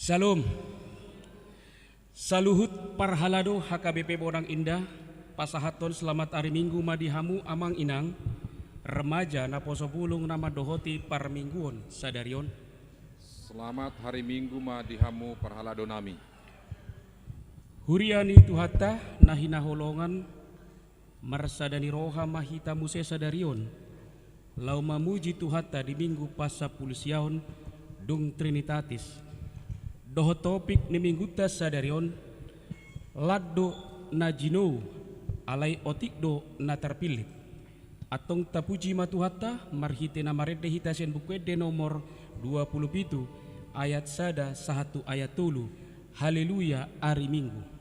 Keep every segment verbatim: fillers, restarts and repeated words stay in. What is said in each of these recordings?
Shalom. Saluhut parhalado H K B P Bonang Indah, pasahathon selamat ari Minggu ma di hamu amang inang, remaja naposo bulung na mandohoti parmingguon sadari on. Selamat hari Minggu ma di hamu parhalado nami. Huria ni Tuhanta na hinaholongan, marsada ni roha ma hita muse sadari on, laho mamuji Tuhanta di Minggu Passampulusiaon dung Trinitatis. Dohot topik ni Minggunta sadari on, Lan do na jinou, alai otik do na tarpillit. Antong tapuji ma Tuhanta, marhite na marende hita sian Buku Ende nomor dua pulu pitu, ayat sada sahat tu ayat tolu. Haleluya, ari Minggu.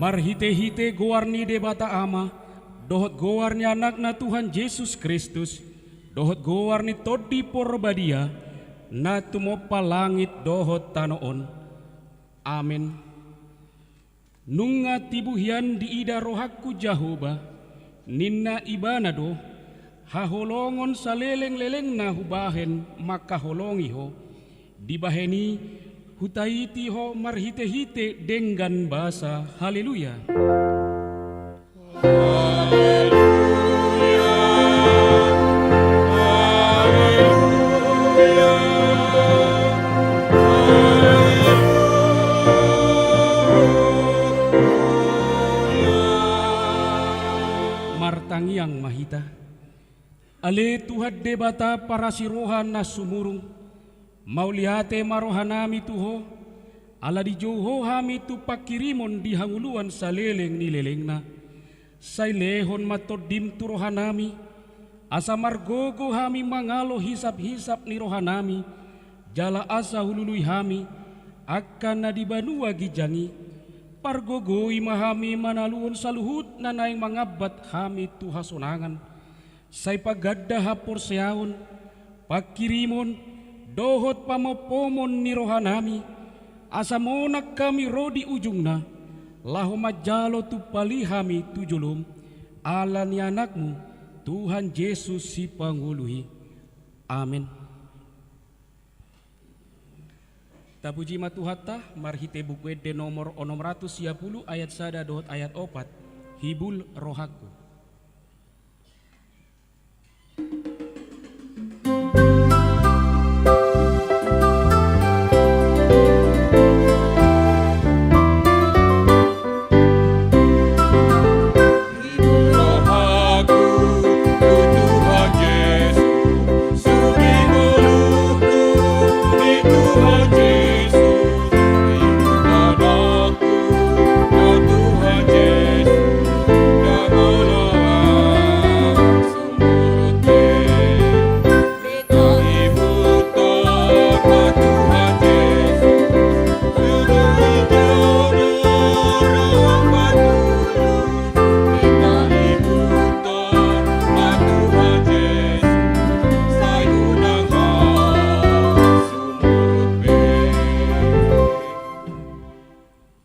Marhitehite goar ni Debata Ama, dohot goar ni Anakna Tuhan Jesus Kristus, dohot goar ni Tondi Porbadia, na tumompa langit dohot tano on. Amen. Nunga tibu hian diida rohangku Jahowa, ninna Ibana do, haholongon salelenglelengna hubahen mangkaholongi ho. Dibahen i hutaiti ho marhitehite denggan basa. Haleluya. Martangiang ma hita. Ale Tuhan Debata parasi roha na sumurung, mauliate ma rohanami tu Ho, ala dijou Ho hami tu pangkirimon di hangoluan saleleng ni lelengna. Sai lehon ma Tondim tu rohanami, asa margogo hami mangalo hisaphisap ni rohanami, jala asa hulului hami angka na di banua ginjang i. Pargogoi ma hami manaluhon saluhut na naeng mangambat hami tu hasonangan. Sai paganda haporseaon, pangkirimon, dohot pamompomon ni rohanami, asa monang hami ro di ujungna, laho manjalo tumpali hami tu jolom, ala ni Anakmu, Tuhan Jesus Sipangolu i. Amen. Tapuji ma Tuhanta, marhite Buku Ende nomor onom ratus sia pulu ayat sada dohot ayat opat, Hibul rohangku.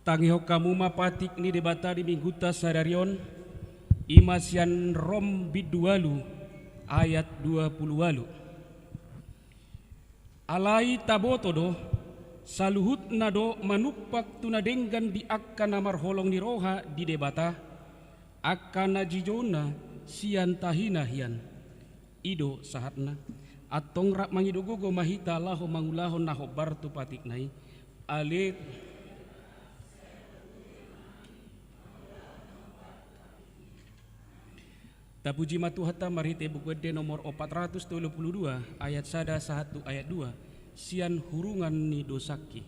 Tangihon hamu ma patik ni Debata di Minggunta sadari on, i ma sian Rom bindu ualu ayat dua pulu ualu. Alai taboto do, saluhutna do manumpak tu na denggan di angka na marholong ni roha di Debata, angka na jijouna sian tahina hian. I do sahatna. Antong rap mangido gogo ma hita laho mangulahon na hombar tu patikna i. Ale. Tapuji ma Tuhanta marhite Buku Ende nomor opat ratus tolu pulu dua ayat sada sahat tu ayat dua, sian hurungan ni dosangki.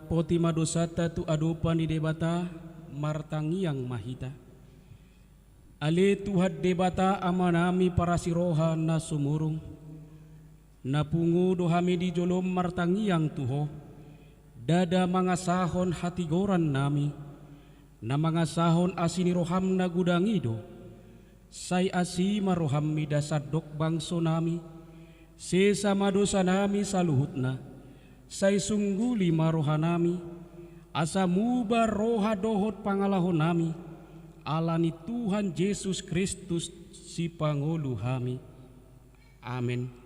Poti ma dosanta tu adopan ni Debata, martangiang ma hita. Ale Tuhan Debata Amanami parasiroha na sumurung, na pungu do hami di jolom martangiang tu Ho, ndada mangasahon hatigorannami, na mangasahon asi ni roham na godang i do. Sai asi ma roham mida sandok bangsonami, sesa ma dosanami saluhutna, sai sungguli ma rohanami, asa muba roha dohot pangalahonami, ala ni Tuhan Jesus Kristus Sipangolu hami. Amen.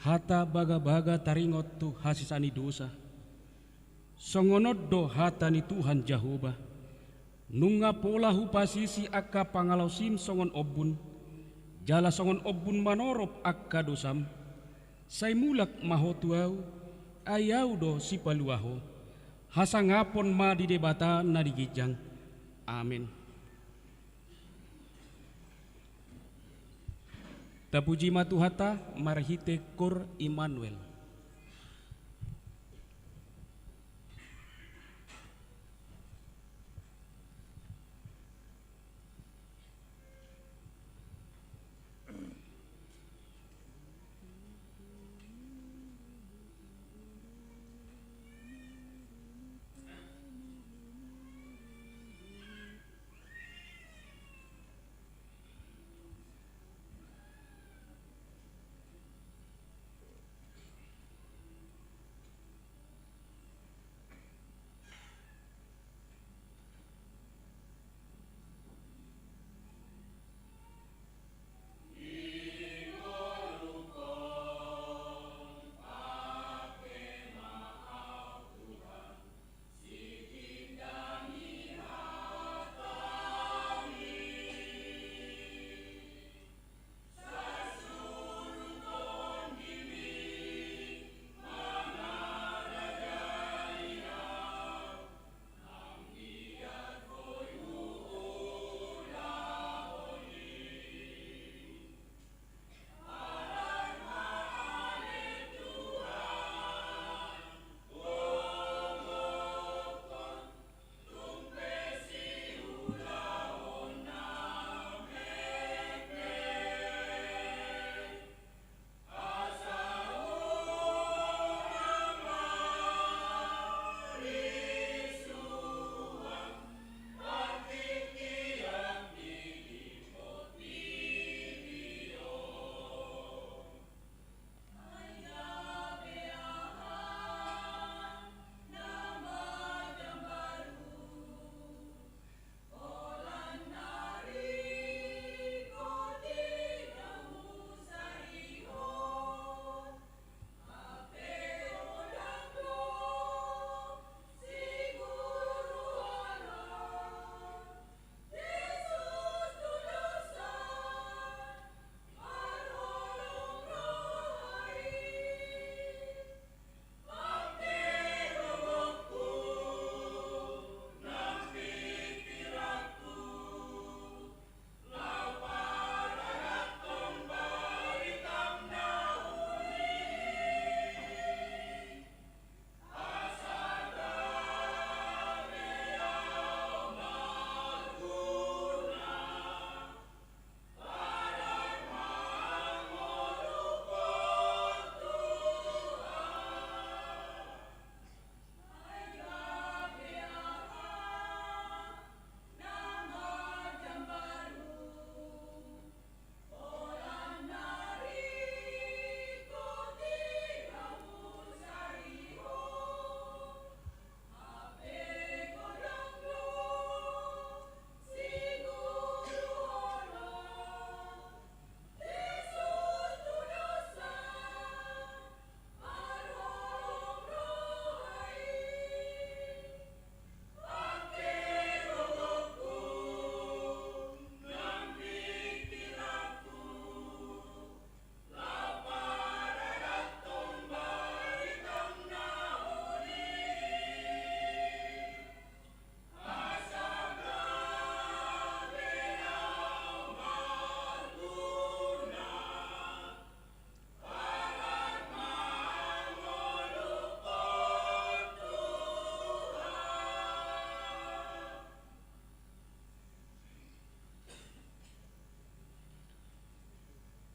Hata bagabaga taringot tu hasesaan ni dosa. Songon on do hata ni Tuhan Jahowa: Nunga pola hupasisi angka pangalaosim songon ombun, jala songon ombun manorop angka dosam. Sai mulak ma ho tu Ahu, ai Ahu do Sipalua ho. Hasangapon ma di Debata na di ginjang. Amen. Tapuji ma Tuhanta marhite Koor Immanuel.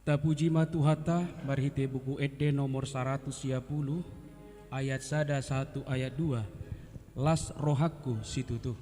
Tapuji ma Tuhanta, marhite buku ende nomor saratus sia pulu, ayat sada sahat tu ayat dua. Las rohangku situtu.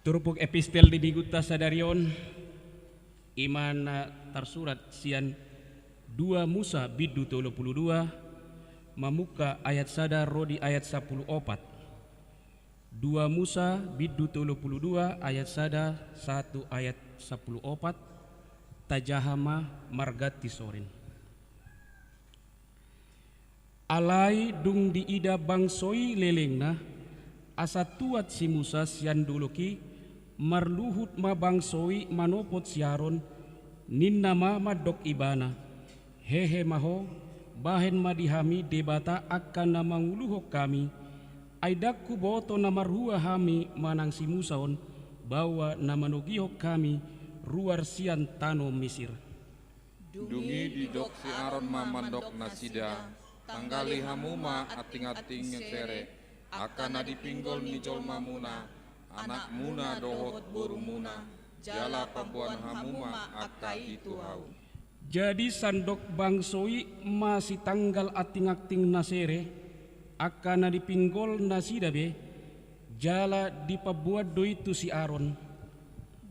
Turpuk epistel di minggunta sadari on, i ma na tarsurat sian dua Musa bindu tolu pulu dua, mamungka ayat sada ro di ayat sampulu opat. Dua Musa bindu tolu pulu dua ayat sada sahat tu ayat sampulu opat, tajaha ma marganti sorin. Alai dung diida bangso i lelengna, asa tuat si Musa sian dolok i, marluhut ma bangso i manopot si Aron, ninna ma mandok ibana: Hehe ma ho, bahen ma di hami debata angka na manguluhon hami, ai ndang huboto na marhua hami manang si Musa on, baoa na manogihon hami ruar sian tano Misir. Dung i didok si Aron ma mandok nasida: Tanggali hamu ma antingting ni sere, angka na di pinggol ni jolmamuna, anakmuna dohot borumuna, jala paboan hamu ma angka i tu ahu. Jadi sandok bangso i ma sitanggal antingting na sere, angka na di pinggol nasida be, jala dipaboan do i tu si Aron.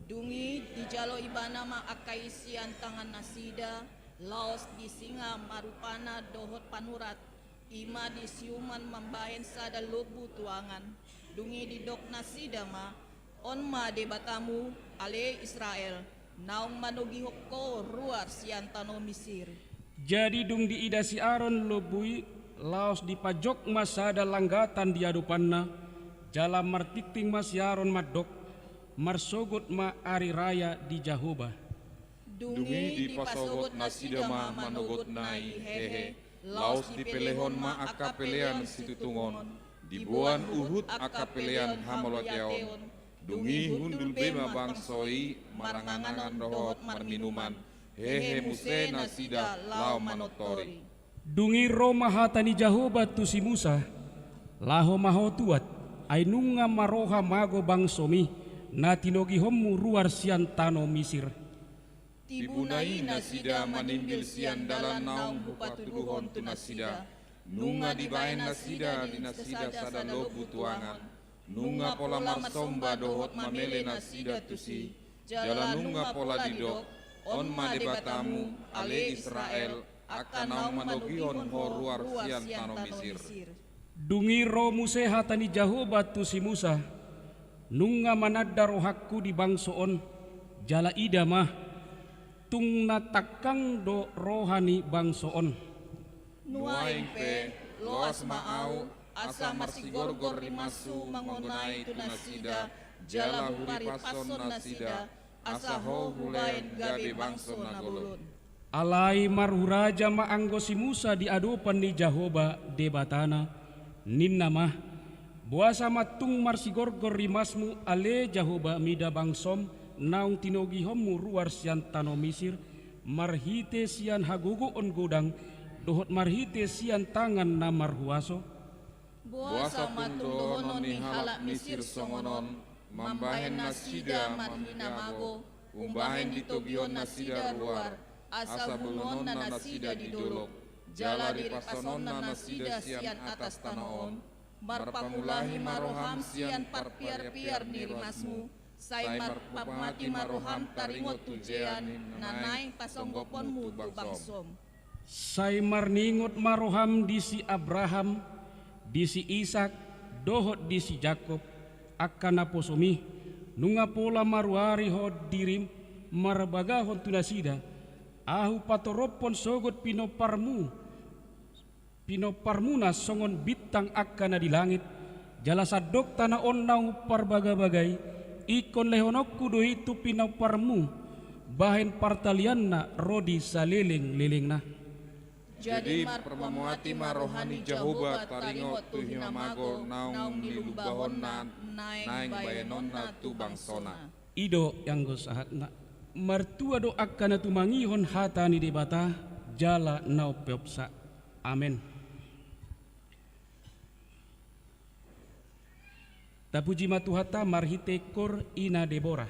Dung i dijalo ibana ma angka i sian tangan nasida, laos di singa ma rupana dohot panurat, i ma di siuman mambahen sada lombu tuangan. Dung i didok nasida ma: On ma debatamu, ale Israel, naung manogihon ho ruar sian tano Misir. Jadi dung diida si Aron lombu i, laos dipajok ma sada langgatan di adopanna, jala martingting ma si Aron mandok: Marsogot ma ari raya di Jahowa. Dung i dipasogot nasida ma manogotna i hehe, laos dipelehon ma angka pelean situtungon, diboan huhut angka pelean hamauliateon. Dung i hundul be ma bangso i maranganangan dohot marminuman, hehe muse nasida laho manortori. Dung i ro ma hata ni Jahowa tu si Musa: Laho ma ho tuat, ai nunga marroha mago bangsomi, na tinogihonmu ruar sian tano Misir. Tibuna i nasida manimbil sian dalan naung hupatuduhon tu nasida. Nunga dibahen nasida di nasida sada lombu tuangan. Nunga pola marsomba dohot mamele nasida tusi, jala nunga pola didok: On ma debatamu, ale Israel, angka naung manogihon ho ruar sian tano Misir. Dung i ro muse hata ni Jahowa tu si Musa: Nunga mananda rohangku di bangso on, jala ida ma, tung na tangkang do roha ni bangso on. Nuaeng pe, loas ma ahu, asa marsigorgor rimashu mangonai tu nasida, jala huripashon nasida, asa ho hubahen gabe bangso na golon. Alai marhuraja ma anggo si Musa di adopan ni Jahowa Debatana, ninna ma: Boasa ma tung marsigorgor rimasmu, ale Jahowa, mida bangsom naung tinogihonmu ruar sian tano Misir, marhite sian hagogoon godang, dohot marhite sian tangan na marhuaso? Boasa ma tung dohonon ni halak Misir songon on, mambahen nasida marhina mago, umbahen ditogihon nasida ruar, asa bulungonna nasida di dolok, jala diripashononna nasida sian atas tano on. Marpangulahi ma roham sian parpiarpiar ni rimasmu, sai marpamati ma roham taringot tu jea ni na naeng pasonggoponmu tu bangsom. Sai marningot ma roham di si Abraham, di si Isak, dohot di si Jakob, angka naposomi, nunga pola maruari ho dirim marbagahon tu nasida, ahu patorophon sogot pinomparmu, pinomparmuna songon bintang angka na di langit, jala sandok tano on naung parbagabaga i, ingkon lehononku do i tu pinomparmu, bahen partalianna ro di salelenglelengna. Jadi marpamati ma roha ni Jahowa taringot tu hina mago naung nilumbahonna naeng baenonna tu bangsona. I do anggo sahatna. Martua do angka na tumangihon hata ni Debata, jala na umpeopsa. Amen. Tapuji ma Tuhanta marhite kor ina Debora.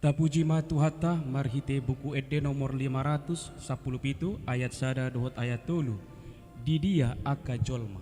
Tapuji ma Tuhanta marhite Buku Ende nomor lima ratus sampulu pitu, ayat sada dohot ayat tolu. Di dia angka jolma.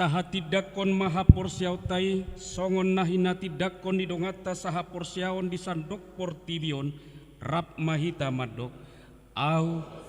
Tahatindangkon ma haporseaonta i, songon na hinatindangkon ni donganta sahaporseaon di sandok portibi on, rap ma hita mandok: Ahu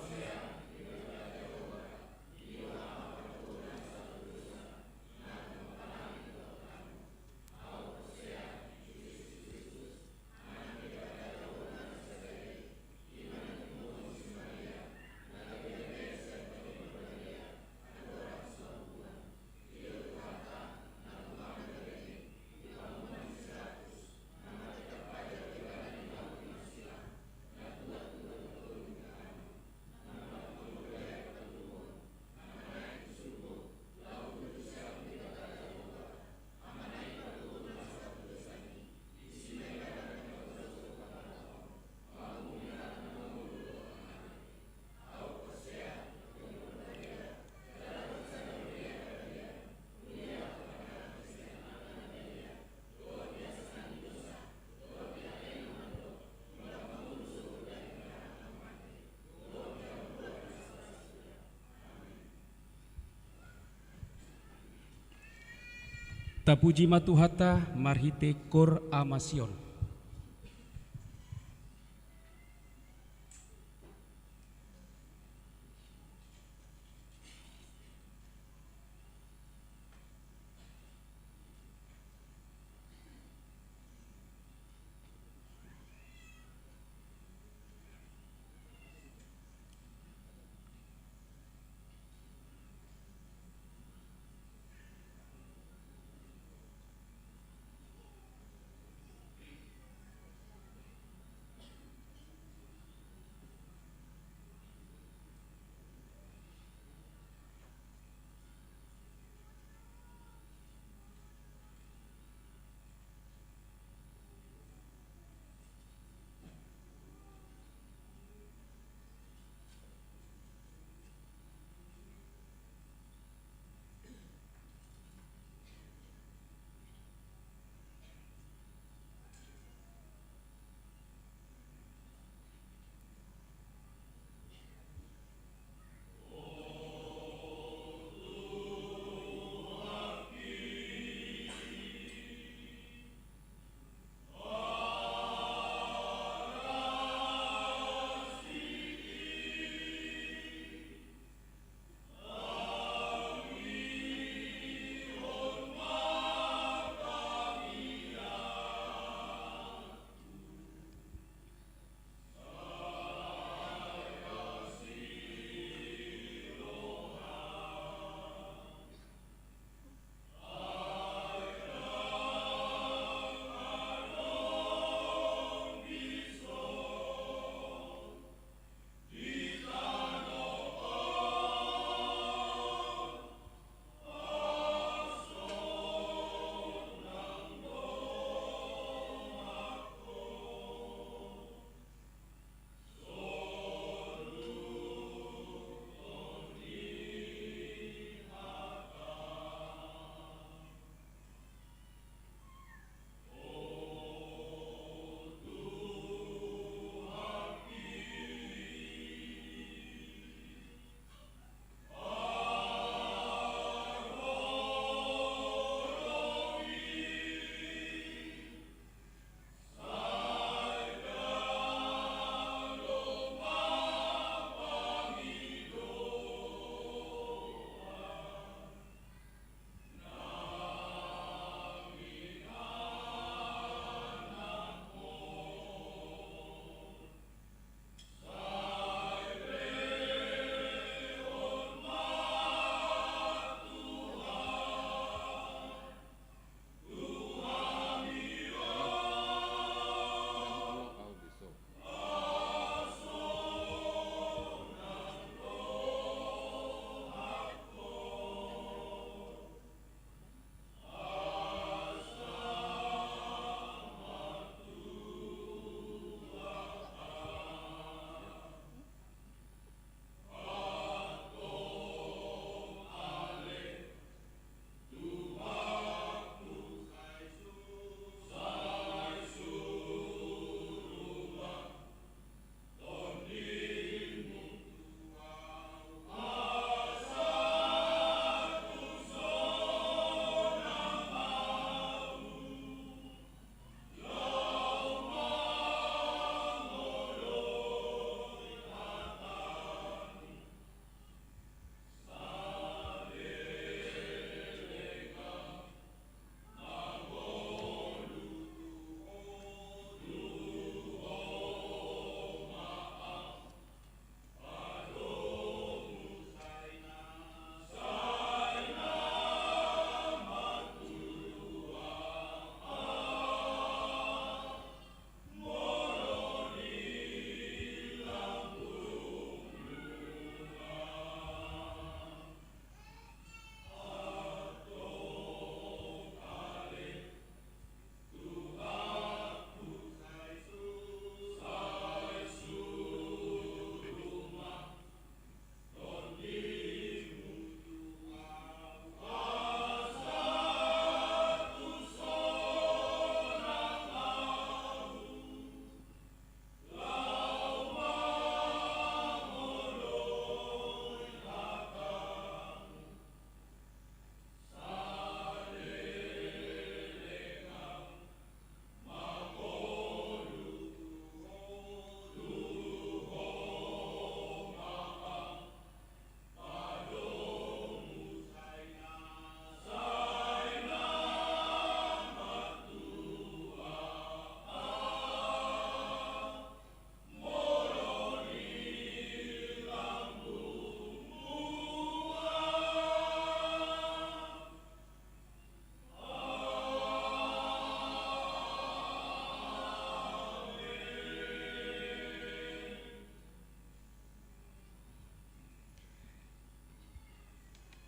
Tapuji ma Tuhanta marhite kor Ama Sion.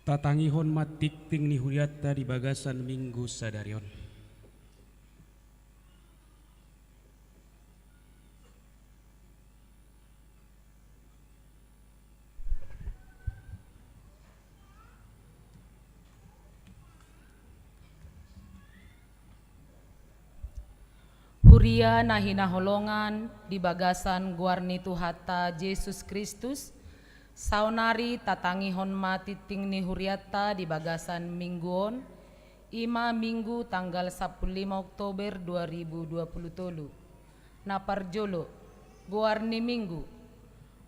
Tatangihon ma tingting ni hurianta di bagasan Minggu sadari on. Huria na hinaholongan di bagasan goar ni Tuhanta Jesus Kristus, saonari tatangihon ma tingting ni hurianta di bagasan Minggu on, i ma Minggu tanggal sampulu lima Oktober dua ribu dua pulu tolu. Na parjolo, goar ni Minggu.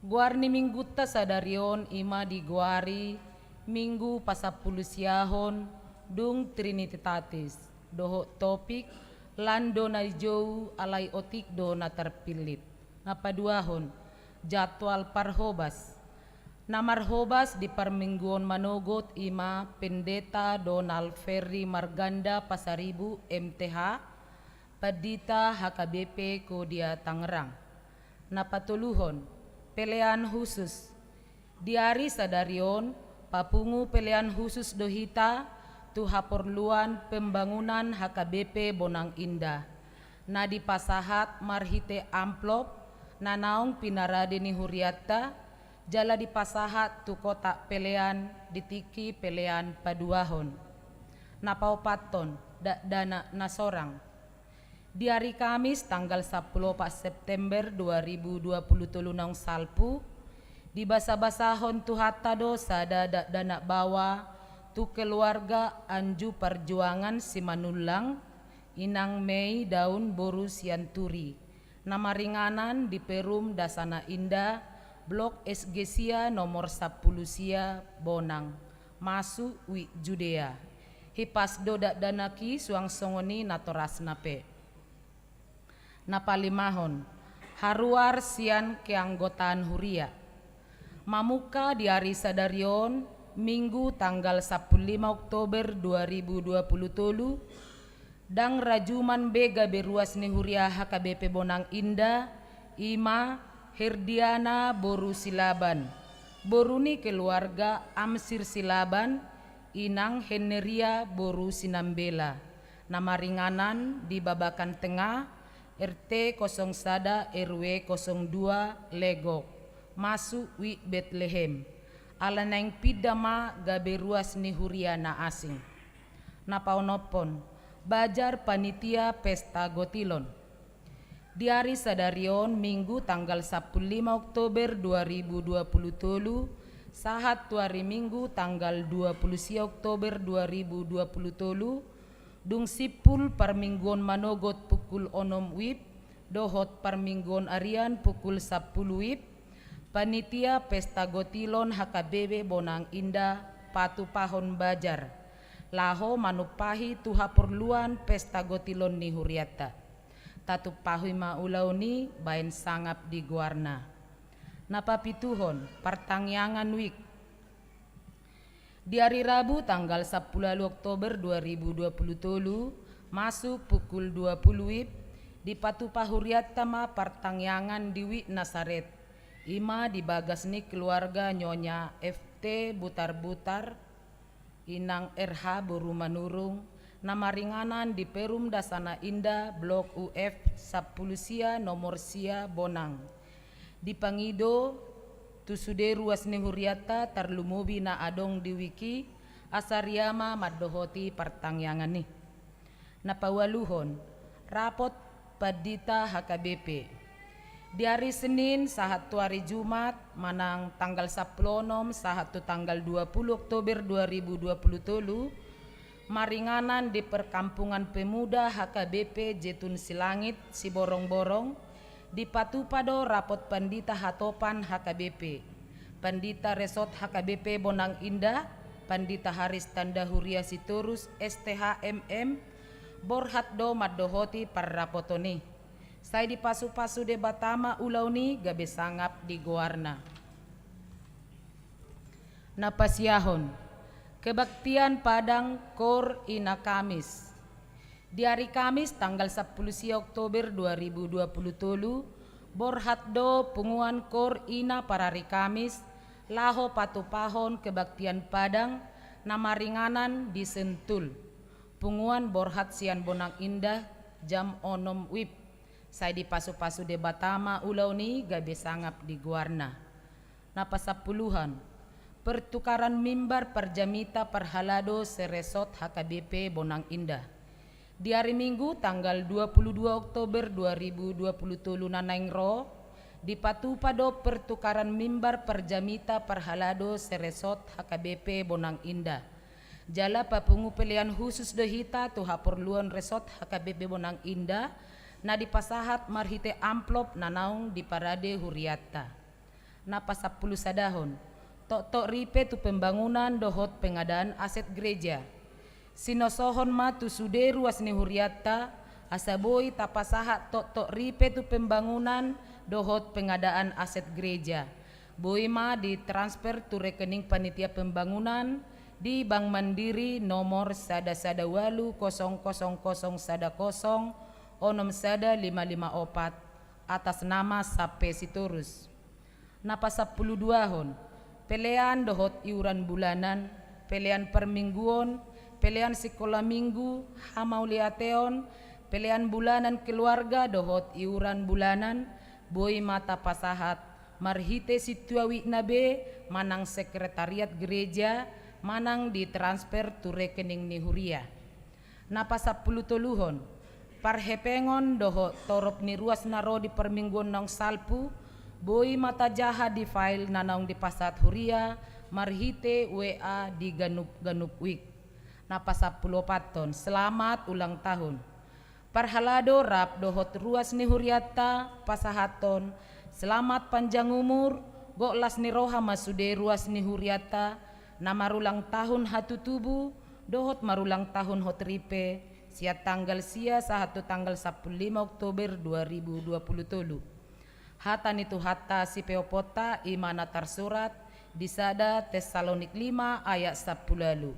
Goar ni Minggunta sadari on i ma digoari Minggu pasampulu siahon dung Trinitatis, dohot topik, Lan do na jou alai otik do na tarpillit. Na paduahon, jadwal parhobas. Na marhobas di parmingguon manogot i ma Pendeta Donald Ferry Marganda Pasaribu, M T H, Pandita H K B P Kodia Tangerang. Na patoluhon, pelean husus. Di ari sadari on, papungu pelean husus do hita tu haporluan pembangunan H K B P Bonang Indah, na dipasahat marhite amplop na naung pinarade ni hurianta, jala dipasahat tu kotak pelean di tingki pelean paduahon. Na paopathon, dakdanak na sorang. Di ari Kamis tanggal sampulu opat September dua ribu dua pulu tolu naung salpu, dibasabasahon Tuhanta do sada dakdanak baoa tu keluarga Anju Parjuangan Simanullang, Inang Mei Daun boru Sianturi, na maringanan di Perum Dasana Indah, Blok S G sia nomor sampulu sia, Bonang, masuk Wik Judea. Hipas do dakdanak i suang songon i natorasna pe. Na palimahon, haruar sian keanggotaan huria. Mamungka di ari sadari on, Minggu tanggal sampulu lima Oktober dua ribu dua pulu tolu, ndang rajuman be gabe ruas ni huria H K B P Bonang Indah, i ma Herdiana boru Silaban, boru ni keluarga Amsir Silaban, Inang Henneria boru Sinambela, na maringanan di Babakan Tengah, R T kosong sada R W kosong dua, Legok, masuk Wik Betlehem. Ala naeng pinda ma gabe ruas ni huria na asing. Na paonomhon, bajar panitia pesta gotilon. Di ari sadari on, Minggu tanggal sampulu lima Oktober dua ribu dua pulu tolu, sahat tu ari Minggu tanggal dua pulu sia Oktober dua ribu dua pulu tolu, dung simpul parmingguon manogot pukul onom wib, dohot parmingguon arian pukul sampulu wib, panitia pesta gotilon H K B P Bonang Indah patupahon bajar, laho manumpahi tu haporluan pesta gotilon ni hurianta. Tatumpahi ma ulaon i baen sangap di goarna. Na papituhon, partangiangan wik. Di ari Rabu tanggal sampulu ualu Oktober dua ribu dua pulu tolu, masuk pukul dua pulu wib, dipatupa hurianta ma partangiangan di Wik Nasaret, i ma di bagas ni keluarga Nyonya F T Butarbutar, Inang R H boru Manurung, na maringanan di Perum Dasana Indah, Blok U F sampulu sia, nomor sia, Bonang. Dipangido tu sude ruas ni hurianta tarlumobi na adong di wik i, asa ria ma mandohoti partangiangan i. Na paualuhon, rapot pandita H K B P. Di ari Senin sahat tu ari Jumat, manang tanggal sampulu onom sahat tu tanggal dua pulu Oktober dua ribu dua pulu tolu, maringanan di Perkampungan Pemuda H K B P Jetun Silangit, Siborongborong, dipatupa do rapot pandita hatopan H K B P. Pandita Resort H K B P Bonang Indah, Pandita Haris Tanda Huria Sitorus, S T H M M, borhat do mandohoti parrapoton i. Sai dipasupasu Debata ma ulaon i gabe sangap di goarna. Na pasiahon, kebaktian Padang Kor Ina Kamis. Di ari Kamis tanggal sampulu sia Oktober dua ribu dua pulu tolu, borhat do punguan Kor Ina Parari Kamis, laho patupahon kebaktian Padang, Na maringanan di Sentul, punguan borhat sian Bonang Indah jam onom wib. Sai dipasupasu Debata ma ulaon i gabe sangap di goarna. Na pasampuluhan, pertukaran mimbar parjamita parhalado seresort H K B P Bonang Indah. Di ari Minggu tanggal dua puluh dua Oktober dua ribu dua puluh tolu na naeng ro, dipatupa do pertukaran mimbar parjamita parhalado seresort H K B P Bonang Indah. Jala papungu pelean husus do hita tu haporluan resort H K B P Bonang Indah, na dipasahat marhite amplop na naung diparade hurianta. Na pasampulusadahon, toktok ripe tu pembangunan dohot pengadaan aset gereja. Sinosohon ma tu sude ruas ni hurianta, asa boi tapasahat toktok ripe tu pembangunan dohot pengadaan aset gereja. Boi ma ditransfer tu rekening panitia pembangunan di Bank Mandiri nomor sada sada ualu kosong kosong kosong sada kosong onom sada lima lima opat, atas nama Sampe Sitorus. Na pasampuluduahon, pelean dohot iuran bulanan, pelean parmingguon, pelean sikola minggu, hamauliateon, pelean bulanan keluarga dohot iuran bulanan, boi ma tapasahat marhite sintua wikna be manang sekretariat gereja manang ditransfer tu rekening ni huria. Na pasampulutoluhon, parhepengon dohot torop ni ruas na ro di parmingguon naung salpu, boi ma tajaha di file na naung dipasahat huria marhite W A di ganup-ganup wik. Na pasampuluopathon, selamat ulang tahun. Parhalado rap dohot ruas ni hurianta pasahathon selamat panjang umur, gok las ni roha ma sude ruas ni hurianta na marulang tahun hatutubu dohot marulang tahun hot ripe, sian tanggal sia sahat tu tanggal sampulu lima Oktober dua ribu dua puluh tolu. Hata ni Tuhanta sipeoponta i ma na tarsurat di sada Tessalonik lima ayat sampulu ualu.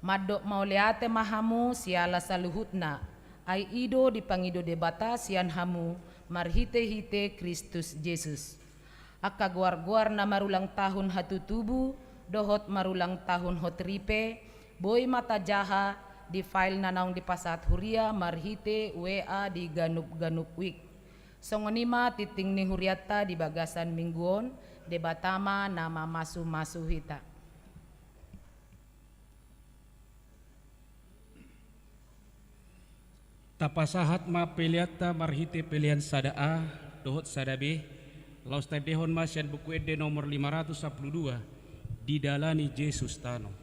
Mandok mauliate ma hamu siala saluhutna, ai i do dipangido Debata sian hamu marhite-hite Kristus Jesus. Angka goar-goar na marulang tahun hatutubu dohot marulang tahun hot ripe, boi ma tajaha di file na naung dipasahat huria marhite W A di ganup-ganup wik. Songon i ma tingting ni hurianta di bagasan minggu on, Debata ma na mamasu-masu hita. Tapasahat ma peleanta marhite pelean sada A dohot sada B, laos taendehon ma sian Buku Ende nomor lima ratus sampulu dua, Didalani Jesus Tano.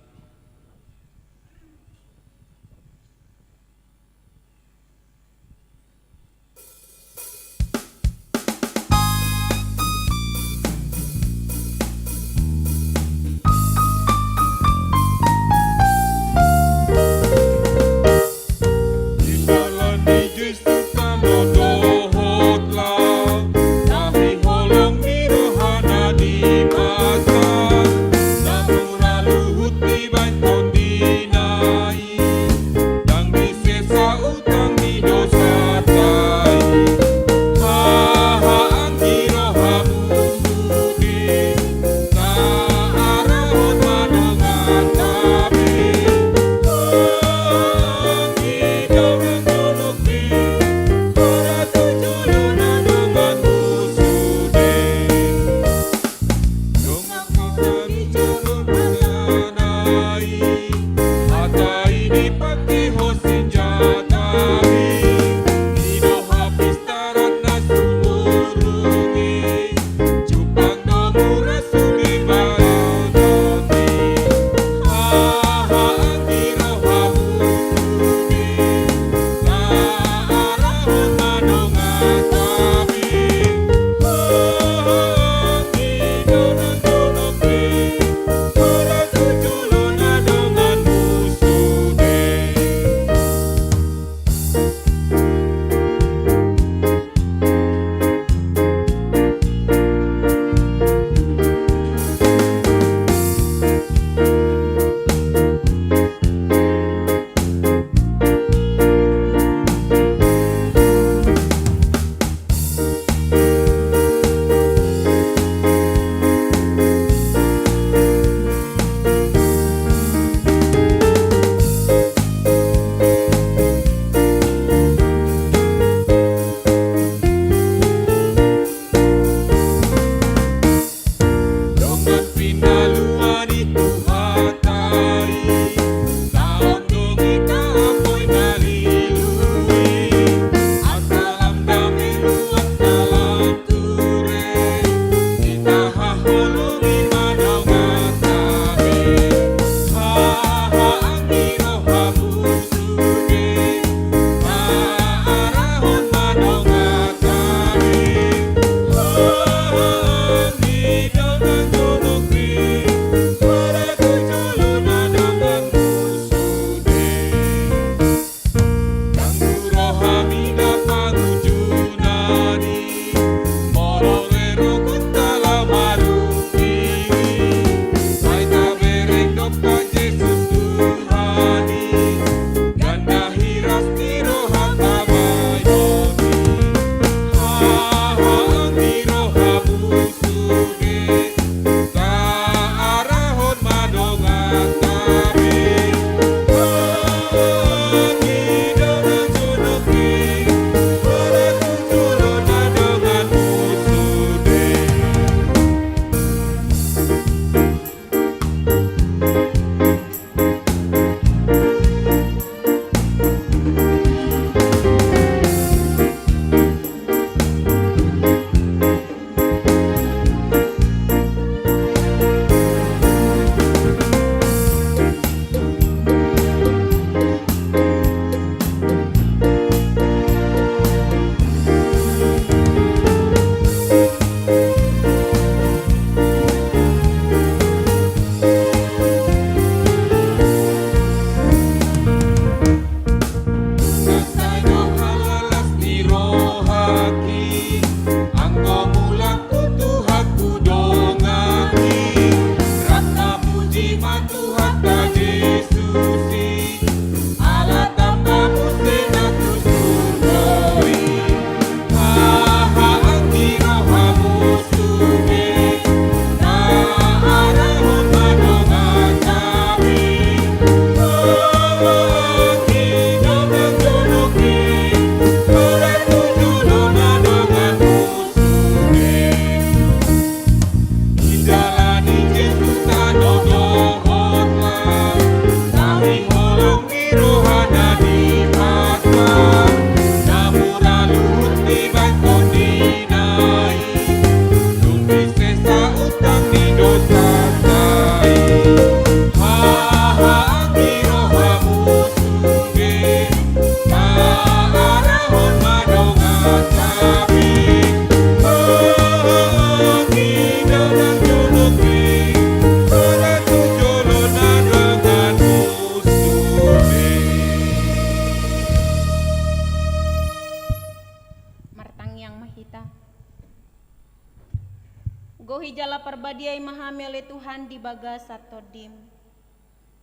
Gohi jala parbadiai ma hami ale Tuhan di bagasan Tondim.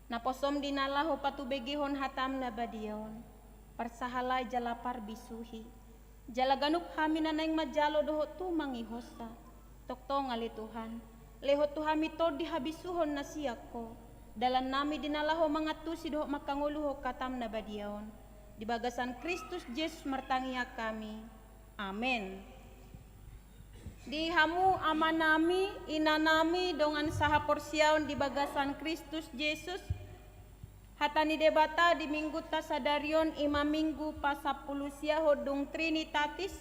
Naposom di na laho patubegehon hatam na badia on, parsahalai jala parbisuhi. Jala ganup hami na naeng manjalo dohot tumangihonsa. Tongtong ale Tuhan, lehon tu hami tondi habisuhon na sian Ho, dalan nami di na laho mangantusi dohot mangkangoluhon hatam na badia on. Di bagasan Kristus Jesus martangiang hami. Amen. Di hamu amanami, inanami, dongan sahaporseaon di bagasan Kristus Jesus, hata ni Debata di minggunta sadari on i ma minggu pasampulu sia dung Trinitatis,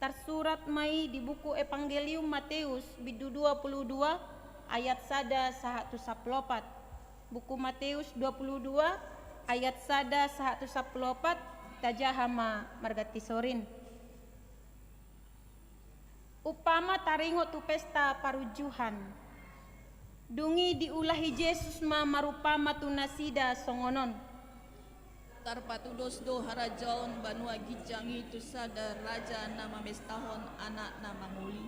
tarsurat ma i di buku Evangelium Mateus, bindu dua pulu dua, ayat sada sahat tu sampulu opat. Buku Mateus dua pulu dua, ayat sada sahat tu sampulu opat, tajaha ma marganti sorin. Umpama taringot tu pesta parunjuhan. Dung i diulahi Jesus ma marumpama tu nasida songon on. Tarpatudos do harajaon banua ginjang i tu sada raja na mamestahon anakna mangoli.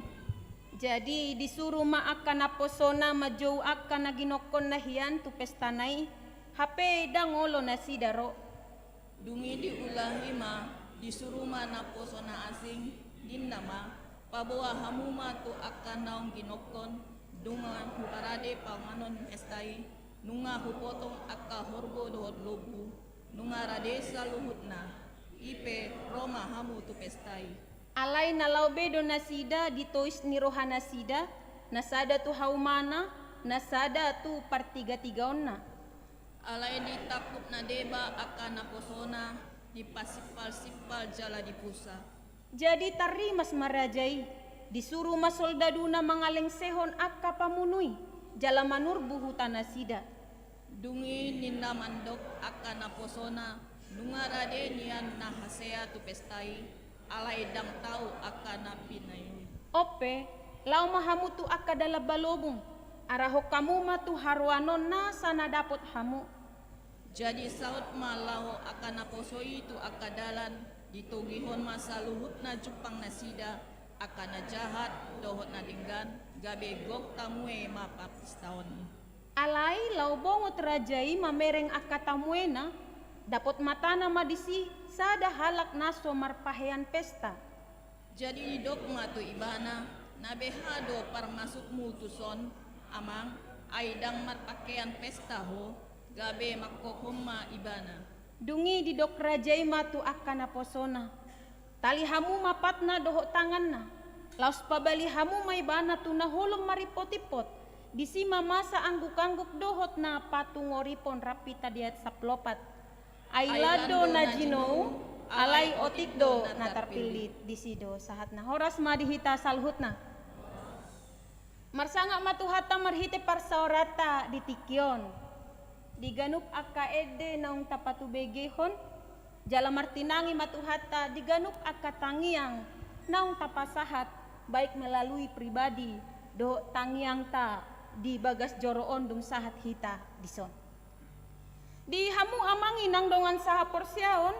Jadi disuru ma angka naposona manjou angka na ginongkonna hian tu pestana i, hape ndang olo nasida ro. Dung i diulahi ma, disuru ma naposona asing, ninna ma, paboa hamu ma tu angka naung ginongkon, nunga huparade panganon pesta i, nunga hupotong angka horbo dohot lombu, nunga rade saluhutna, i pe ro ma hamu tu pesta i. Alai na laho be do nasida di tois ni rohanasida, na sada tu haumana, na sada tu partigatigaonna. Alai ditangkup na deba angka naposona, dipasimpal-simpal jala dipusa. Jadi tarrimas ma raja i, disuru ma soldaduna mangalengsehon angka pamunu i, jala manurbu hutanasida. Dung i ninna mandok angka naposona, nunga rade nian na hasea tu pesta i, alai ndang tau angka na pinaion. On pe, laho ma hamu tu angka dalan balobung, arahon hamu ma tu haroanon nasa na dapot hamu. Jadi saut ma laho angka naposo i tu angka dalan, ditogihon ma saluhutna jumpang nasida, angka na jahat dohot na denggan, gabe gok tamue ma parpestaon i. Alai laho bongot raja i mamereng angka tamuena, dapot matana ma disi sada halak na so marpahean pesta. Jadi didok ma tu ibana, na beha do parmasukmu tuson, amang, ai ndang marpahean pesta ho, gabe mangkokhon ma ibana. Dung i didok raja i ma tu angka naposona, tali hamu ma patna dohot tanganna, laos pabali hamu ma ibana tu na holom marimpot-impot, disi ma masa angguk-angguk dohot na patungoripon. Rap hita di ayat sampulu opat. Ai lan do na jinou, alai otik do na tarpillit. Disi do sahatna. Horas ma di hita saluhutna. Marsangap ma Tuhanta marhite parsaoranta di tingki on. Di ganup angka ende naung tapatubegehon, jala martinangi ma Tuhanta di ganup angka tangiang naung tapasahat, baik melalui pribadi dohot tangiangta di bagas joro on dung sahat hita dison. Di hamu amang inang dongan sahaporseaon,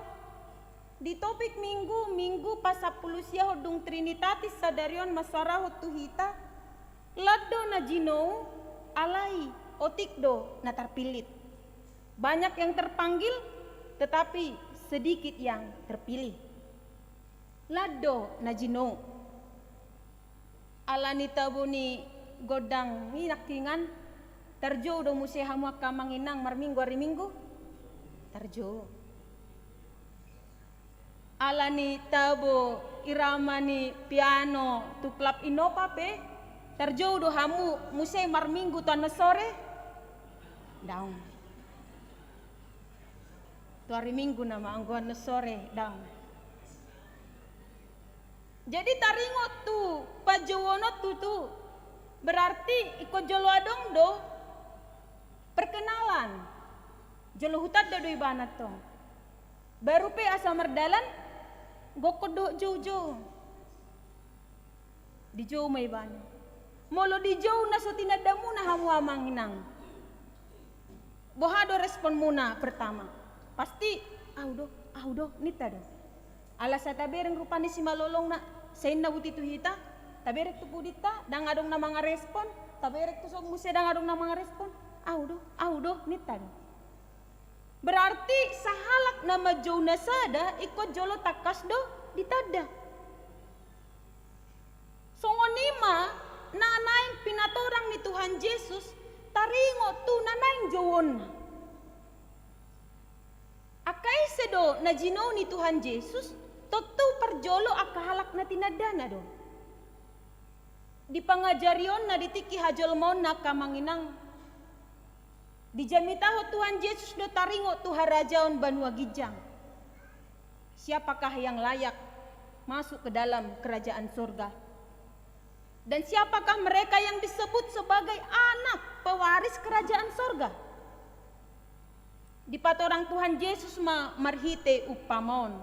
di topik minggu, minggu pasampulu sia dung Trinitatis sadari on mansoarahon tu hita, lan do na jinou, alai otik do na tarpillit. Banyak yang terpanggil, tetapi sedikit yang terpilih. Lan do na jinou. Ala ni tabo ni gondang i nangkiningan, tarjou do muse hamu angka amang inang marminggu ari Minggu? Tarjou. Ala ni tabo irama ni piano tu klub Innova pe, tarjou do hamu muse marminggu tu annon sore? Daong. Tu ari Minggu nama anggo annon sore, daong. Jadi taringot tu panjouon on tutu, berarti ingkon jolo adong do perkenalan. Jolo hutanda do ibana tong. Baru pe asa mardalan, gokkon dohot jou-jou. Dijou ma ibana. Molo dijou na so tinandamuna hamu amang inang, boha do responmuna pertama? Pasti, "Au do, au do," ninta do. Ala sai tabereng rupani simalolongna, sai ninna buti tu hita, Taberek tu pudinta, ndang adong na mangarespon. Taberek tu son muse, ndang adong na mangarespon. Au do, au do, ninta do. Berarti sahalak na manjou na sada ingkon jolo tangkas do ditanda. Songon i ma na naeng pinatorang ni Tuhan Jesus taringot tu na naeng jouonna. Angka ise do na jinou ni Tuhan Jesus? Tontu parjolo angka halak na tinandana do. Di pangajarionna di tingki hajolmaonna angka amang inang, dijamitahon Tuhan Jesus do taringot tu harajaon banua ginjang. Siapakah yang layak masuk ke dalam kerajaan surga? Dan siapakah mereka yang disebut sebagai anak pewaris kerajaan surga? Dipatorang Tuhan Jesus ma marhite umpama on,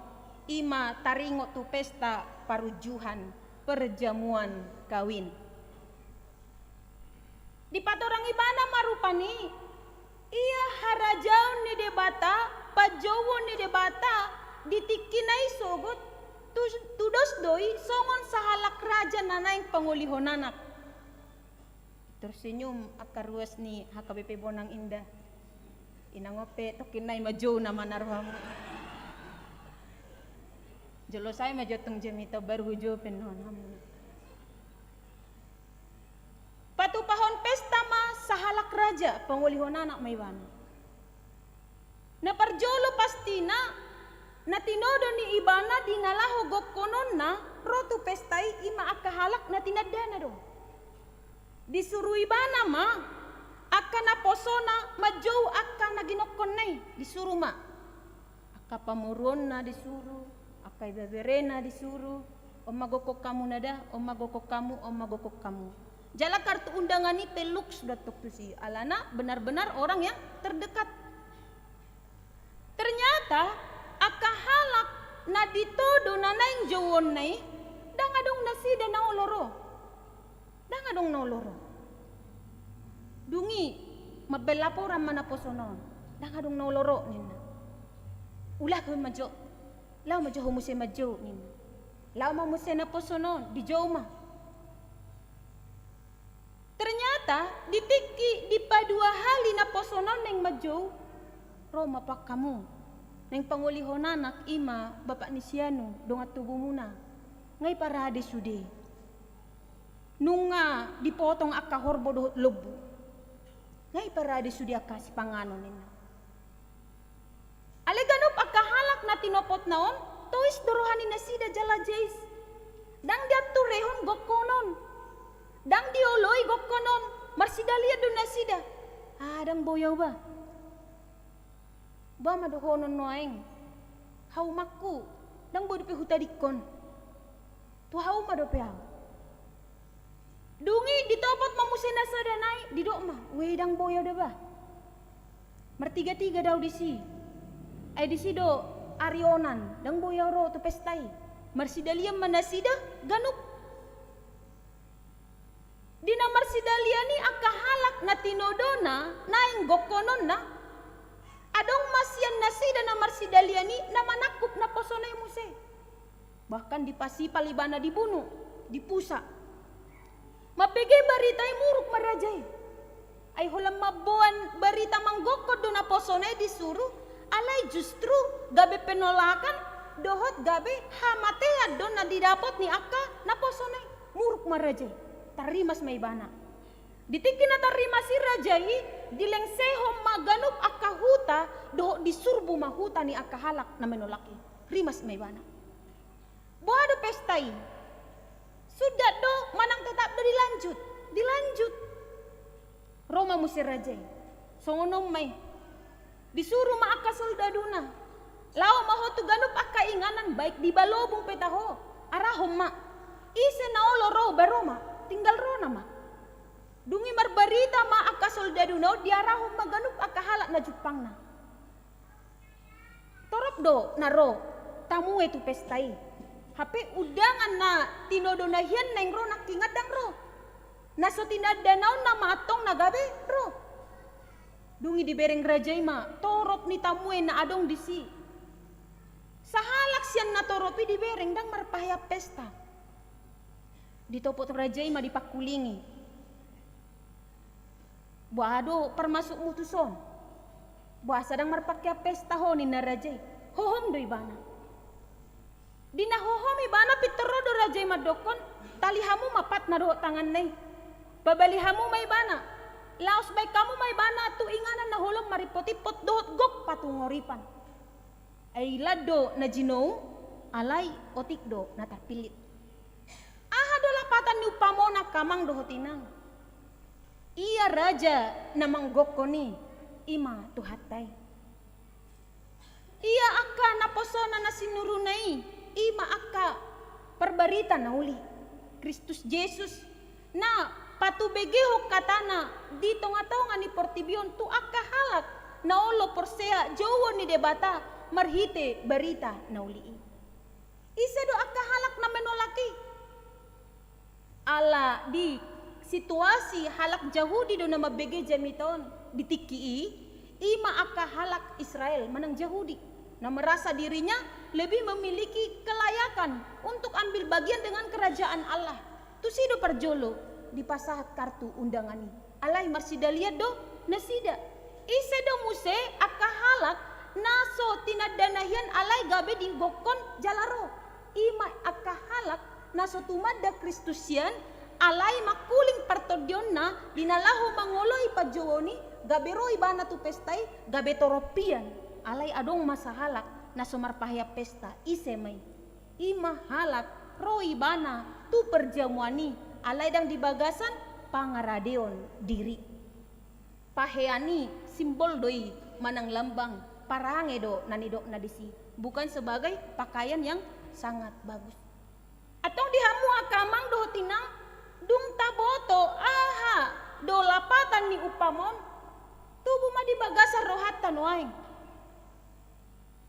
i ma taringot tu pesta parunjuhan, perjamuan kawin. Dipatorang ibana ma rupani, ia harajaon ni Debata, panjouon ni Debata, di tingki na i sogot, tu-, tudos do i songon sahalak raja na naeng pangolihon anak. Tersenyum angka ruas ni H K B P Bonang Indah. Inang on pe tongkin nai ma jou nama na rohamu. Jolo sai ma jou tong jamita baru hujou pe non hamu. Patupahon pesta ma sahalak raja, pangolihon anak ma ibana. Na parjolo pastina, na tinodo ni ibana di na laho gokhononna ro tu pesta i, i ma angka halak na tinandana do. Disuru ibana ma angka naposona manjou angka na ginokhonna i, disuru ma. Angka pamoruonna disuru, angka ibeberena disuru, on ma gokhon hamu nada, on ma gokhon hamu, on ma gokhon hamu. Jala kartu undangan i pe lux do antong tusi, alana benar-benar orang yang terdekat. Ternyata angka halak na ditodo na naeng jouonna i, ndang adong nasida na olo ro. Ndang adong na olo ro. Dung i mambaen laporan ma naposona on. Ndang adong na olo ro ninna. Ulahon ma jo. Laho ma jo ho muse manjou ninna. Laho ma muse naposona on, dijou ma. Ternyata di tingki dipaduahali naposona on naeng manjou, ro ma pang hamu. Naeng pangolihon anak i ma bapak ni si anu, dongan tubumuna. Nga i parade sude. Nunga dipotong angka horbo dohot lombu. Nga i parade sude angka sipanganon ninna. Alai ganup angka halak na tinopotna on, tois do roha ni nasida jala jeis. Ndang dianturehon gokhon on. Ndang dioloi gokhon on, marsidalian do nasida. Ah, ndang boi au ba. Ba ma dohonon nuaeng. Haumangku, ndang boi dope hutadingkon. Tu hauma dope au. Dung i ditopot ma muse na sada nai, didok ma, we ndang boi au da ba. Martiga-tiga do au disi. Ai disi do ari onan, ndang boi au ro tu pesta i. Marsidalian ma nasida ganup. Di na marsidalian i angka halak na tinodona, naeng gokhononna, adong ma sian nasida na marsidalian i na manangkup naposona i muse. Bahkan dipasipal ibana, dibunu, dipusa. Mambege barita i muruk ma raja i. Ai holan mamboan barita manggokhon do naposona i disuru, alai justru gabe penolakan dohot gabe hamatean do na didapot ni angka naposona i. Muruk ma raja i, tarrimas ma ibana. Di tingki na tarrimas i raja i, dilengsehon ma ganup angka huta dohot disurbu ma huta ni angka halak na menolak i. Rimas ma ibana. Boha do pesta i? Sundat do manang tetap do dilanjut? Dilanjut. Ro ma muse raja i. Songon on ma i. Disuru ma angka soldaduna. Laho ma ho tu ganup angka inganan, baik di balobung pe taho. Arahon ma. Ise na olo ro ba ro ma. Tinggal ro nama. Dung i marbarita ma angka soldaduna on, diarahon ma ganup angka halak na jumpangna. Torop do na ro tamue tu pesta i. Hape undangan na tinodona hian naeng ro nangkin ndang ro. Na so tinandana on nama antong na gabe ro. Dung i dibereng raja i ma torop ni tamue na adong disi. Sahalak sian na torop i dibereng ndang marpahean pesta. Ditopot raja i ma dipangkulingi. Boha do parmasukmu tuson? Boasa ndang marpahean pesta ho, ninna raja i. Hohom do ibana. Di na hohom ibana pintor ro do raja i mandokkon, tali hamu ma patna dohot tanganna i. Pabali hamu ma ibana. Laos baen hamu ma ibana tu inganan na holom marimpot-impot dohot gok patungoripan. Ai lan do na jinou, alai otik do na tarpillit. Aha do lapatan ni umpamona angka amang dohot inang? Ia raja na manggokkon i, i ma Tuhanta i. Ia angka naposona na sinuruna i, i ma angka parbarita na uli, Kristus Jesus, na patubegehon hatana di tonga-tonga ni portibi on tu angka halak na olo porsea jouon ni Debata marhite barita na uli i. Ise do angka halak na menolak i? Ala di situasi halak Jahudi do na mambege jamita on di tingki i, i ma angka halak Israel manang Jahudi, na merasa dirinya lebih memiliki kelayakan untuk ambil bagian dengan kerajaan Allah. Tusi do parjolo dipasahat kartu undangan i. Alai marsidalian do nasida. Ise do muse angka halak na so tinandana hian alai gabe digokkon jala ro? I ma angka halak na so tumanda Kristus hian, alai mangkuling partondionna di na laho mangoloi panjouon i, gabe ro ibana tu pesta i, gabe torop hian. Alai adong ma sahalak na so marpahean pesta, ise ma i? I ma halak ro ibana tu perjamuan i, alai ndang di bagasan pangaradeon diri. Pahean i simbol do i manang lambang, parange do na nidokna disi, bukan sebagai pakaian yang sangat bagus. Antong di hamu angka amang dohot inang, dung taboto aha do lapatan ni umpama on, tubu ma di bagasan rohanta nuaeng.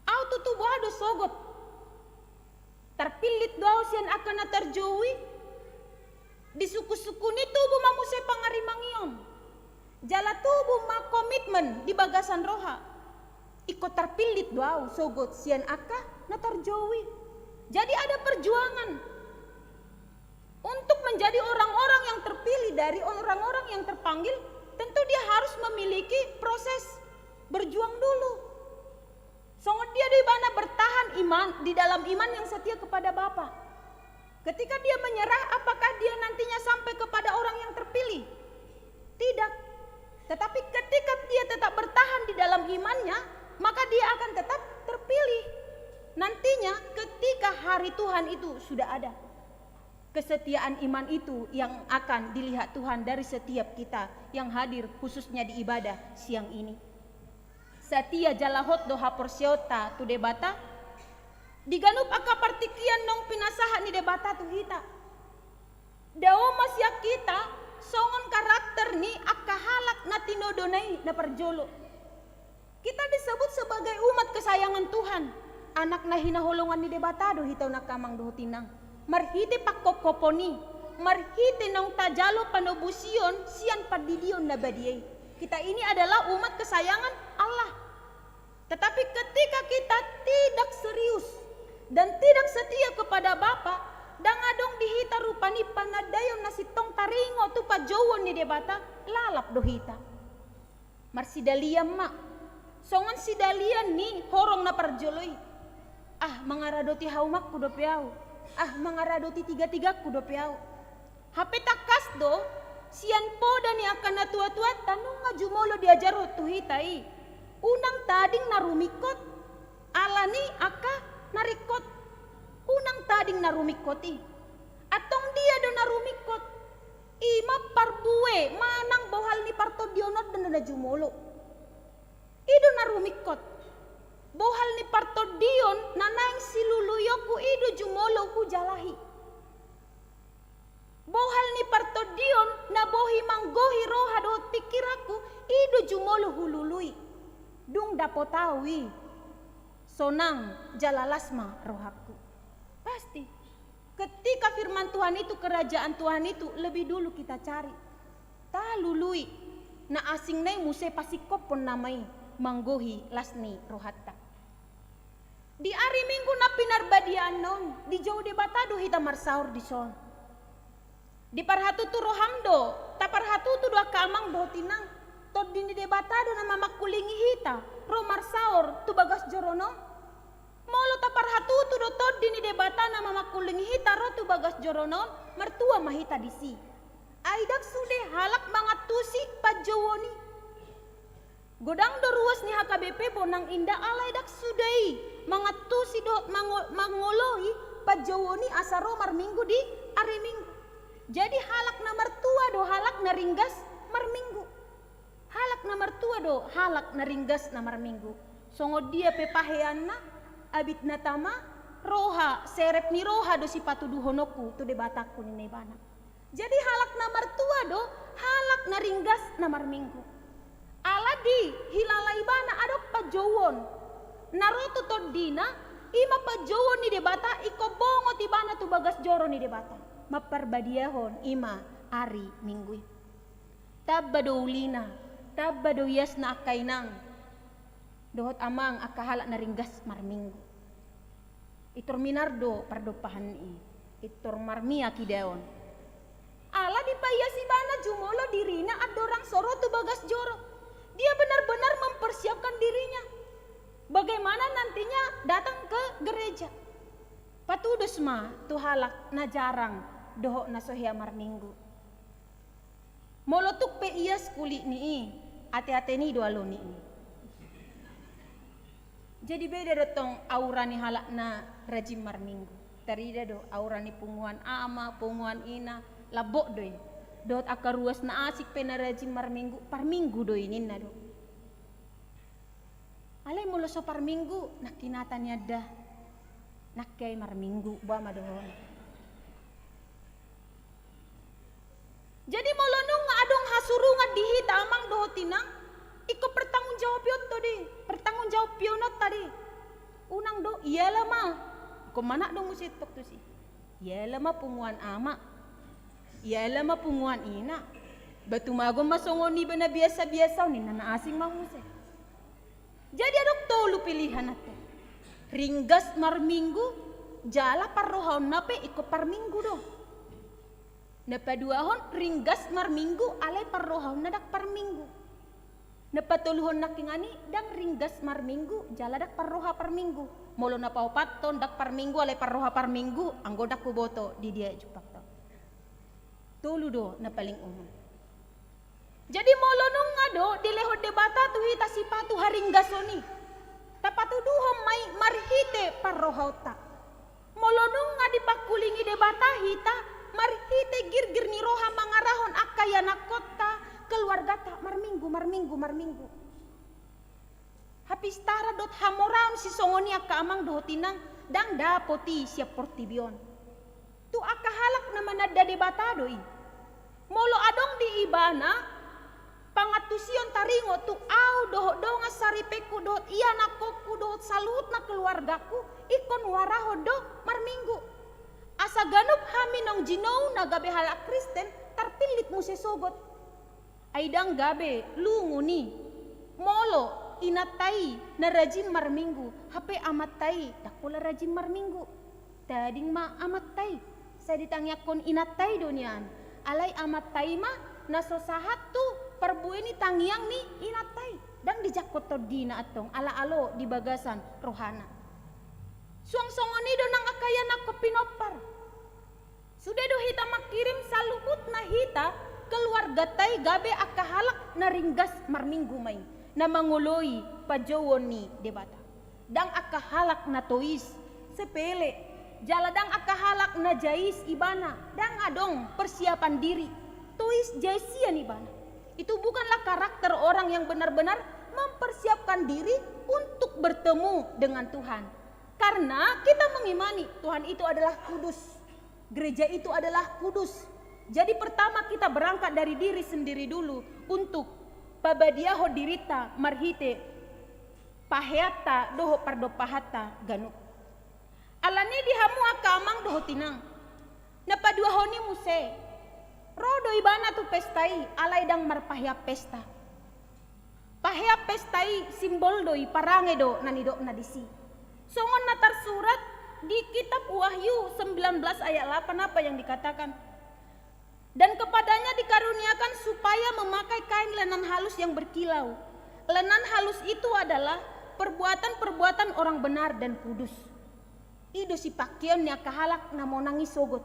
Au tutu boha do sogot? Tarpillit do au sian angka na tarjou i? Di sungkun-sungkun i tubu ma muse pangarimangion. Jala tubu ma komitmen di bagasan roha. Ingkon tarpillit do au sogot sian angka na tarjou i. Jadi ada perjuangan. Untuk menjadi orang-orang yang terpilih dari orang-orang yang terpanggil, tentu dia harus memiliki proses berjuang dulu. Songon dia do ibana bertahan iman, di dalam iman yang setia kepada Bapa? Ketika dia menyerah, apakah dia nantinya sampai kepada orang yang terpilih? Tidak. Tetapi ketika dia tetap bertahan di dalam imannya, maka dia akan tetap terpilih. Nantinya ketika hari Tuhan itu sudah ada. Kesetiaan iman itu yang akan dilihat Tuhan dari setiap kita yang hadir, khususnya di ibadah siang ini. Satia jala hot do haporseaonta tu Debata? Di ganup angka partingkian naung pinasahat ni Debata tu hita, dao ma sian hita songon karakter ni angka halak na tinodona i na parjolo. Kita disebut sebagai umat kesayangan Tuhan, anak na hinaholongan ni Debata do hita on angka amang dohot inang. Marhite pangkophopon i, marhite naung tajalo panobusion sian pandidion na badia i. Kita ini adalah umat kesayangan Allah. Tetapi ketika kita tidak serius dan tidak setia kepada Bapa, ndang adong di hita rupani panandaion na sintong taringot tu panjouon ni Debata, lalap do hita. Marsidalian ma. Songon sidalian ni horong na parjolo i. Ah, mangaradoti haumanku dope au. Ah, mangaradoti tiga-tigangku dope au. Hape tangkas do, sian poda ni angka na tua-tuanta nunga jumolo diajarhon tu hita i. Unang tading na rumingkot, ala ni angka na ringkot. Unang tading na rumingkot i. Antong dia do na rumingkot? I ma parbue manang bohal ni partondion on do na jumolo. I do na rumingkot. Bohal ni partondion na naeng siluluionku i do jumolo hujalahi. Bohal ni partondion na boi manggohi roha dohot pingkiranku i do jumolo hulului. Dung dapot au i, sonang jala las ma rohangku. Pasti. Ketika firman Tuhan itu, kerajaan Tuhan itu lebih dulu kita cari, talului, na asingna i muse pasingkophon nama i manggohi las ni rohanta. Di ari Minggu na pinarbadiaan on, dijou Debata do hita marsaor dison. Diparhatutu roham do, taparhatutu do angka amang dohot inang, Tondi ni Debata do na mamangkulingi hita ro marsaor tu bagas joro on? Molo taparhatutu do Tondi ni Debata na mamangkulingi hita ro tu bagas joro on, martua ma hita disi. Ai ndang sude halak mangantusi panjouon i. Godang do ruas ni H K B P Bonang Indah, alai ndang sude i mangantusi dohot mango-, mangoloi panjouon i asa ro marminggu di ari Minggu. Jadi halak na martua do halak na ringgas marminggu. Halak na martua do halak na ringgas na marminggu. Songon dia pe paheanna, abit na tama, roha, serep ni roha do sipatuduhononku tu Debatangku, ninna ibana. Jadi halak na martua do halak na ringgas na marminggu. Ala dihilala ibana adong panjouon na ro tu tondina, i ma panjouon ni Debata, ingkon bongot ibana tu bagas joro ni Debata mamparbadiahon i ma ari Minggu i. Tamba do ulina, tamba do iasna angka inang dohot amang, angka halak na ringgas marminggu. Pintor minar do pardompahan i, pintor marmiak idaon. Ala dipaias ibana jumolo dirina andorang so ro tu bagas joro. Dia benar-benar mempersiapkan dirinya bagaimana nantinya datang ke gereja. Patudos ma tu halak na jarang dohot na so hea marminggu. Molo tuk pe ias kulitni i, ate-ateni do aloni i. Jadi beda do tong aura ni halak na rajin marminggu. Tarida do aura ni punguan ama, punguan ina, lambok do i. Dohot angka ruas na asing pe na rajin marminggu, parminggu do i ninna do. Alai molo so parminggu, nangkin hata ni anda, nangkin ai marminggu, boha ma dohonon. Jadi molo nunga adong hasurungan di hita amang dohot inang, ingkon pertanggungjawabionta do i, pertanggungjawabiononta do i. Unang do, iala ma, ingkon manat do muse tong tusi. Iala ma punguan ama, iala ma punguan ina. Ba tumagon ma songon iba na biasa-biasa on, ninna na asing ma muse. Jadi adong tolu pilihan antong. Ringgas marminggu, jala parrohaonna pe ingkon parminggu do. Na paduahon, ringgas marminggu alai parrohaonna ndang parminggu. Na patoluhon nangkiningan i, ndang ringgas marminggu jala ndang parroha parminggu. Molo na paopathon, ndang parminggu alai parroha parminggu, anggo ndang huboto di dia jumpangta. Tolu do na paling umum. Jadi molo nunga do dilehon Debata tu hita sipatu haringgason i, tapatuduhon ma i marhite parrohaonta. Molo nunga dipangkulingi Debata hita marhite girgir ni roha mangarahon angka ianakkonta, keluargata marminggu, marminggu, marminggu. Hapistaran dohot hamoraon sisongon i angka amang dohot inang ndang dapot i sian portibi on. Tu angka halak na mananda Debata do i. Molo adong di ibana pangantusion taringot tu ahu dohot dongan saripengku dohot ianakkonku dohot saluhutna keluargangku, ingkon huarahon do marminggu. Asa ganup hami naung jinou na gabe halak Kristen tarpillit muse sogot. Ai ndang gabe lungun i molo inanta i na rajin marminggu, hape amanta i ndang pola rajin marminggu. Tading ma amanta i, sai ditangiangkon inanta i do nian. Alai amanta i ma na so sahat tu parbue ni tangiang ni inanta i. Ndang dijangkon tondina antong, ala alo di bagasan rohana. Suang songon i do nang angka ianakkon pinompar. Sude do hita mangkirim saluhutna hita keluarganta i gabe angka halak na ringgas marminggu ma i, na mangoloi panjouon ni Debata. Ndang angka halak na tois, sepele, jala ndang angka halak na jais ibana, ndang adong persiapan diri, tois jais sian ibana. Itu bukanlah karakter orang yang benar-benar mempersiapkan diri untuk bertemu dengan Tuhan. Karena kita mengimani Tuhan itu adalah kudus. Gereja itu adalah kudus. Jadi pertama kita berangkat dari diri sendiri dulu untuk pabadiahon dirinta marhite paheanta dohot pardompahanta ganup. Alani di hamu angka amang dohot inang, na paduahon i muse, ro do ibana tu pesta i, alai ndang marpahean pesta. Pahean pesta i simbol do i, parange do na nidokna disi. Songon na tarsurat di kitab Wahyu sembilan belas ayat delapan, apa yang dikatakan? Dan kepadanya dikaruniakan supaya memakai kain lenan halus yang berkilau. Lenan halus itu adalah perbuatan-perbuatan orang benar dan kudus. I do sipangkeon ni angka halak na monang i sogot.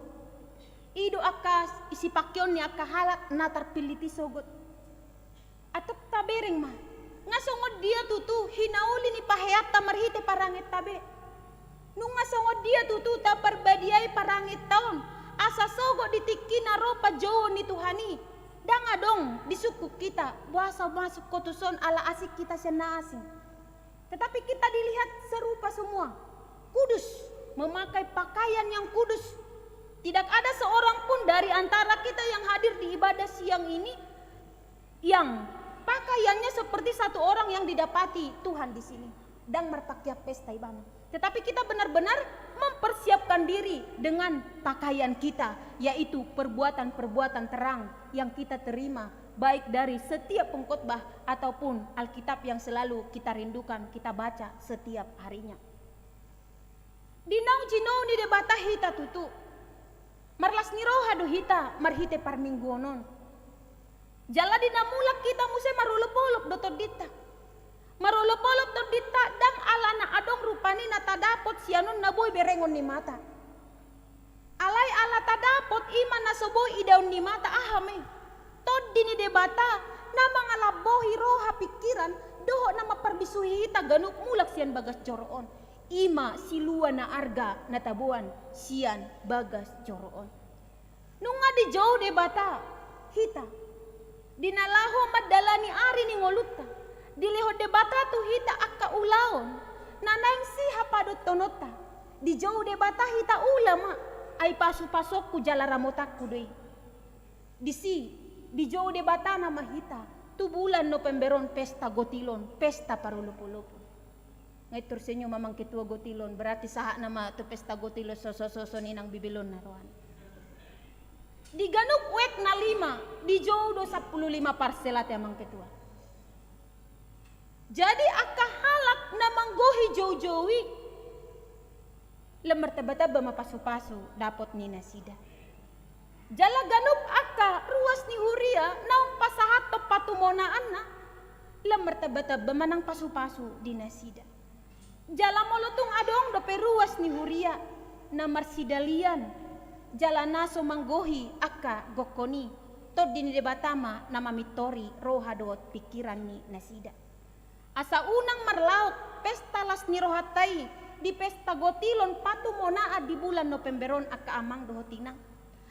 I do angka sipangkeon ni angka halak na tarpillit i sogot. Antong tabereng ma, nga songon dia tutu hinauli ni paheanta marhite parangenta be. Nunga songon dia tutu taparbadiai parangenta on, asa sogot di tingki na ro panjouon ni Tuhan i. Ndang adong disungkun hita, boasa masuk ho tuson ala asing hita sian na asing. Tetapi kita dilihat serupa semua. Kudus, memakai pakaian yang kudus. Tidak ada seorang pun dari antara kita yang hadir di ibadah siang ini yang pakaiannya seperti satu orang yang didapati Tuhan di sini. Ndang marpangkean pesta ibana. Tetapi kita benar-benar mempersiapkan diri dengan pakaian kita, yaitu perbuatan-perbuatan terang yang kita terima, baik dari setiap pengkhotbah ataupun Alkitab yang selalu kita rindukan, kita baca setiap harinya. Di naung jinou ni Debata hita tutu. Marlas ni roha do hita marhite parmingguon on. Jala di na mulak hita muse marolopolop do tondinta. Marolopolop tondinta ndang ala na adong rupani na tadapot sian on na boi berengon ni mata. Alai ala tadapot i ma na so boi idaon ni mata, aha ma i? Tondi ni Debata na mangalambohi roha pingkiran dohot na mamparbisuhi hita ganup mulak sian bagas joro on. I ma silua na arga na taboan sian bagas joro on. Nunga dijou Debata hita di na laho mandalani ari ni ngolunta, dilehon Debata tu hita angka ulaon na naeng sihapadotononta. Dijou Debata hita, ula ma, ai pasupasuonku jala ramotanku do i. Disi dijou Debata nama hita tu bulan Nopember on pesta gotilon, pesta parolopolopon. Nga i tor senyum amang ketua gotilon, berarti sahat nama tu pesta gotilon, sosososo ni nang bibilon na roan. Di ganup wek na lima, dijou do sampulu lima parsel ate amang ketua. Jadi angka halak na manggohi joujou i, lam martambatamba ma pasupasu dapot ni nasida. Jala ganup angka ruas ni huria naung pasahathon patumonaanna, lam martambatamba ma nang pasupasu di nasida. Jala molo tung adong dope ruas ni huria na marsidalian jala na so manggohi angka gokhon i, Tondi ni Debata ma na mamintori roha dohot pingkiran ni nasida. Asa unang marlaok pesta las ni rohanta i di pesta gotilon patumonaan di bulan Nopember on angka amang dohot inang.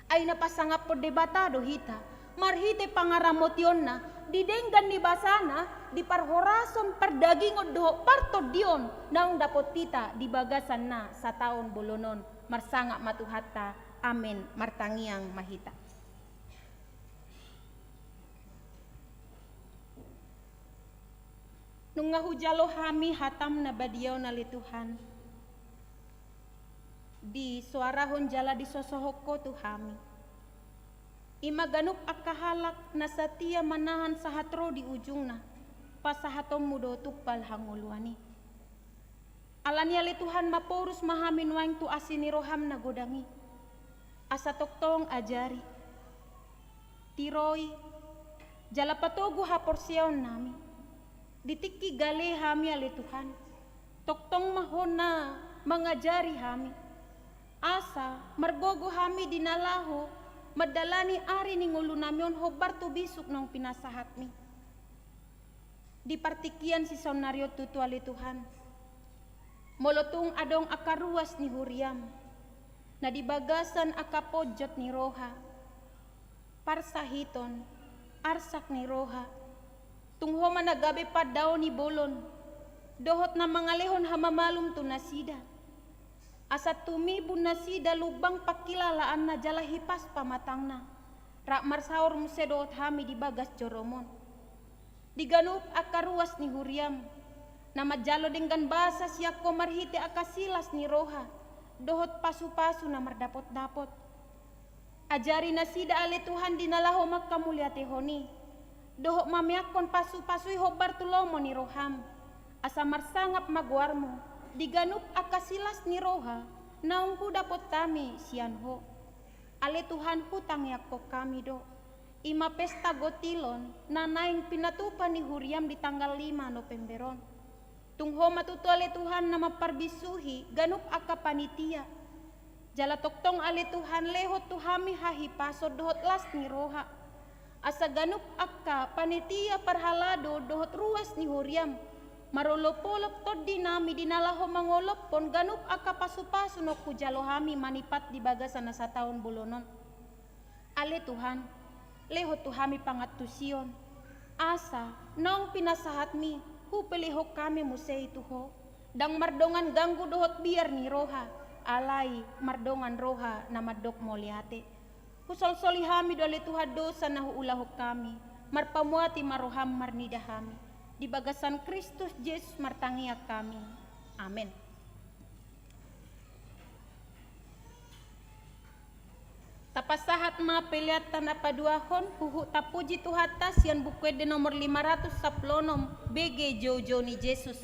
Ai na pasangaphon Debata do hita marhite pangaramotionna di denggan ni basana, di parhorason pardagingon dohot partondion naung dapot hita di bagasan na sataon bolon on. Marsangap ma Tuhanta. Amen. Martangiang ma hita. Nunga hujalo hami hatam na badia on ale Tuhan, disoarahon jala disosohon Ho tu hami. I ma ganup angka halak na satia manahan sahat ro di ujungna pasahatonmu do tumpal hangoluan i. Alani ale Tuhan, maporus ma hami nuaeng tu asi ni roham na godang i. Asa tongtong ajari, tiroi, jala patogu haporseaonnami. Di tingki gale hami ale Tuhan, tongtong ma Ho na mangajari hami. Asa margogo hami di na laho mandalani ari ni ngolunami on hombar tu bisuk naung pinasahatmi. Di partingkian sisaonnari on tutu ale Tuhan, molo tung adong angka ruas ni huriam na di bagasan angka ponjot ni roha, parsahiton, arsak ni roha, tung Ho ma na gabe pandaoni bolon dohot na mangalehon hamamalum tu nasida. Asa tumibun nasida lumbang pangkilalaanna jala hipas pamatangna, rap marsaor muse dohot hami di bagas jorom on. Di ganup angka ruas ni huriam na manjalo denggan basa sian Ho marhite angka silas ni roha dohot pasupasu na mardapotdapot. Ajari nasida ale Tuhan di na laho mangkamauliatehon i, dohot mameakkon pasupasu i hombar tu lomo ni roham, asa marsangap ma goarmu di ganup angka silas ni roha naung hudapot hami sian Ho. Ale Tuhan, hutangiangkon hami do, i ma pesta gotilon na naeng pinatupa ni huriaM di tanggal lima November on. Tung Ho ma tutu ale Tuhan na mamparbisuhi ganup angka panitia. Jala tongtong ale Tuhan, lehon tu hami hahipason dohot las ni roha, asa ganup angka panitia parhalado dohot ruas ni huriaM marolopolop tondinami di na laho mangolophon ganup angka pasupasu na hujalo hami manipat di bagasan na sataon bolon on. Ale Tuhan, lehon tu hami pangantusion, asa naung pinasahatMi hupelehon hami muse i tu Ho, ndang mardongan ganggu dohot biar ni roha, alai mardongan roha na mandok mauliate. Husolsoli hami do ale Tuhan dosa na huulahon hami, marpamuati ma rohaM marnida hami. Di bagasan Kristus Jesus martangiang hami. Amen. Tapasahat ma pelean na paduahon, huhut tapuji Tuhanta sian Buku Ende nomor lima ratus sampulu onom, B G Joujou ni Jesus.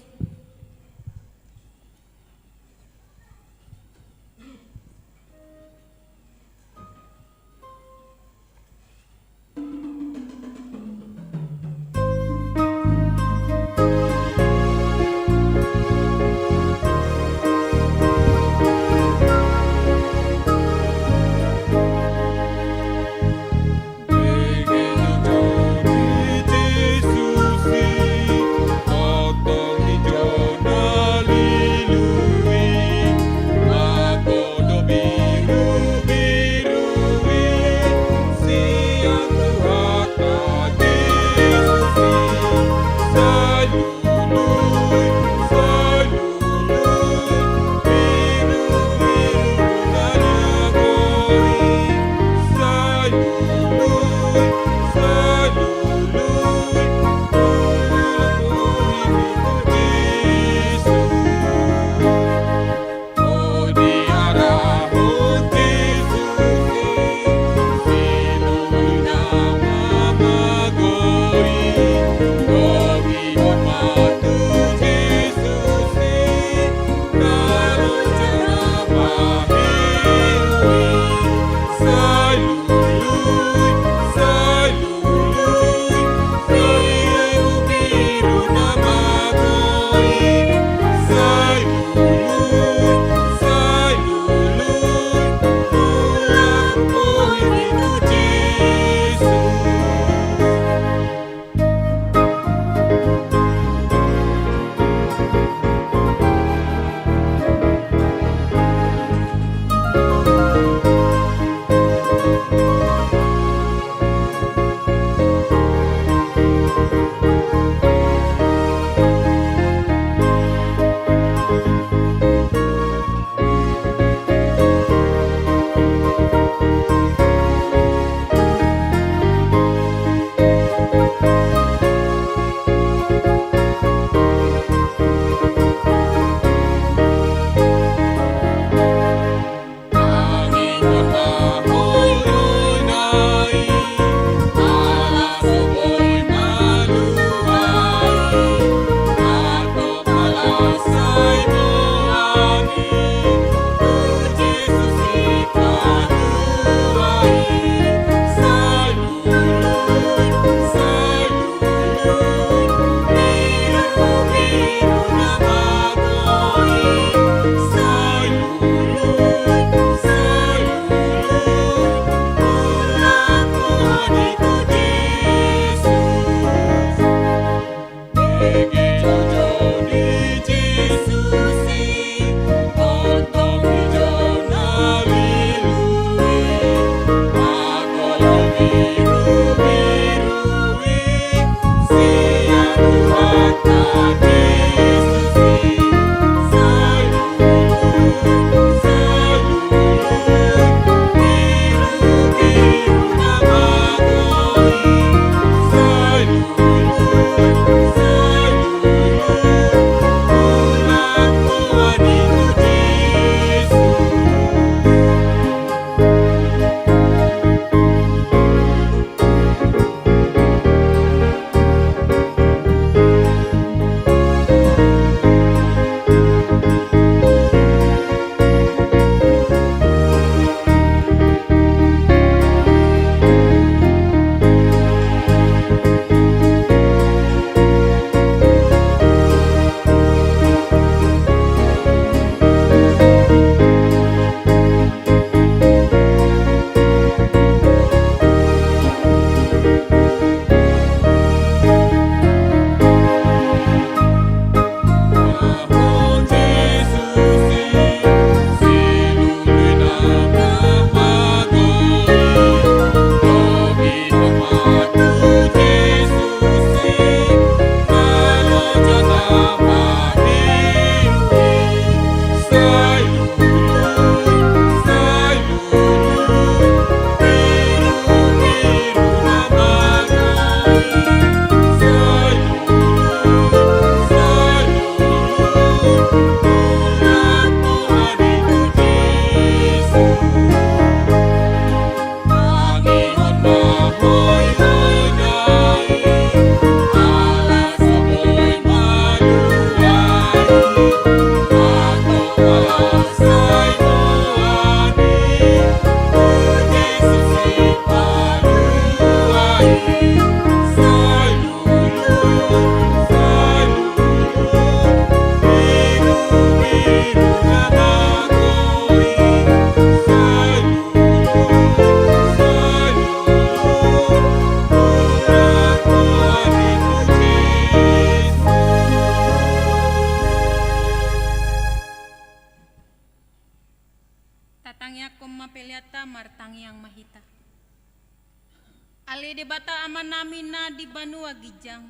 di banua ginjang.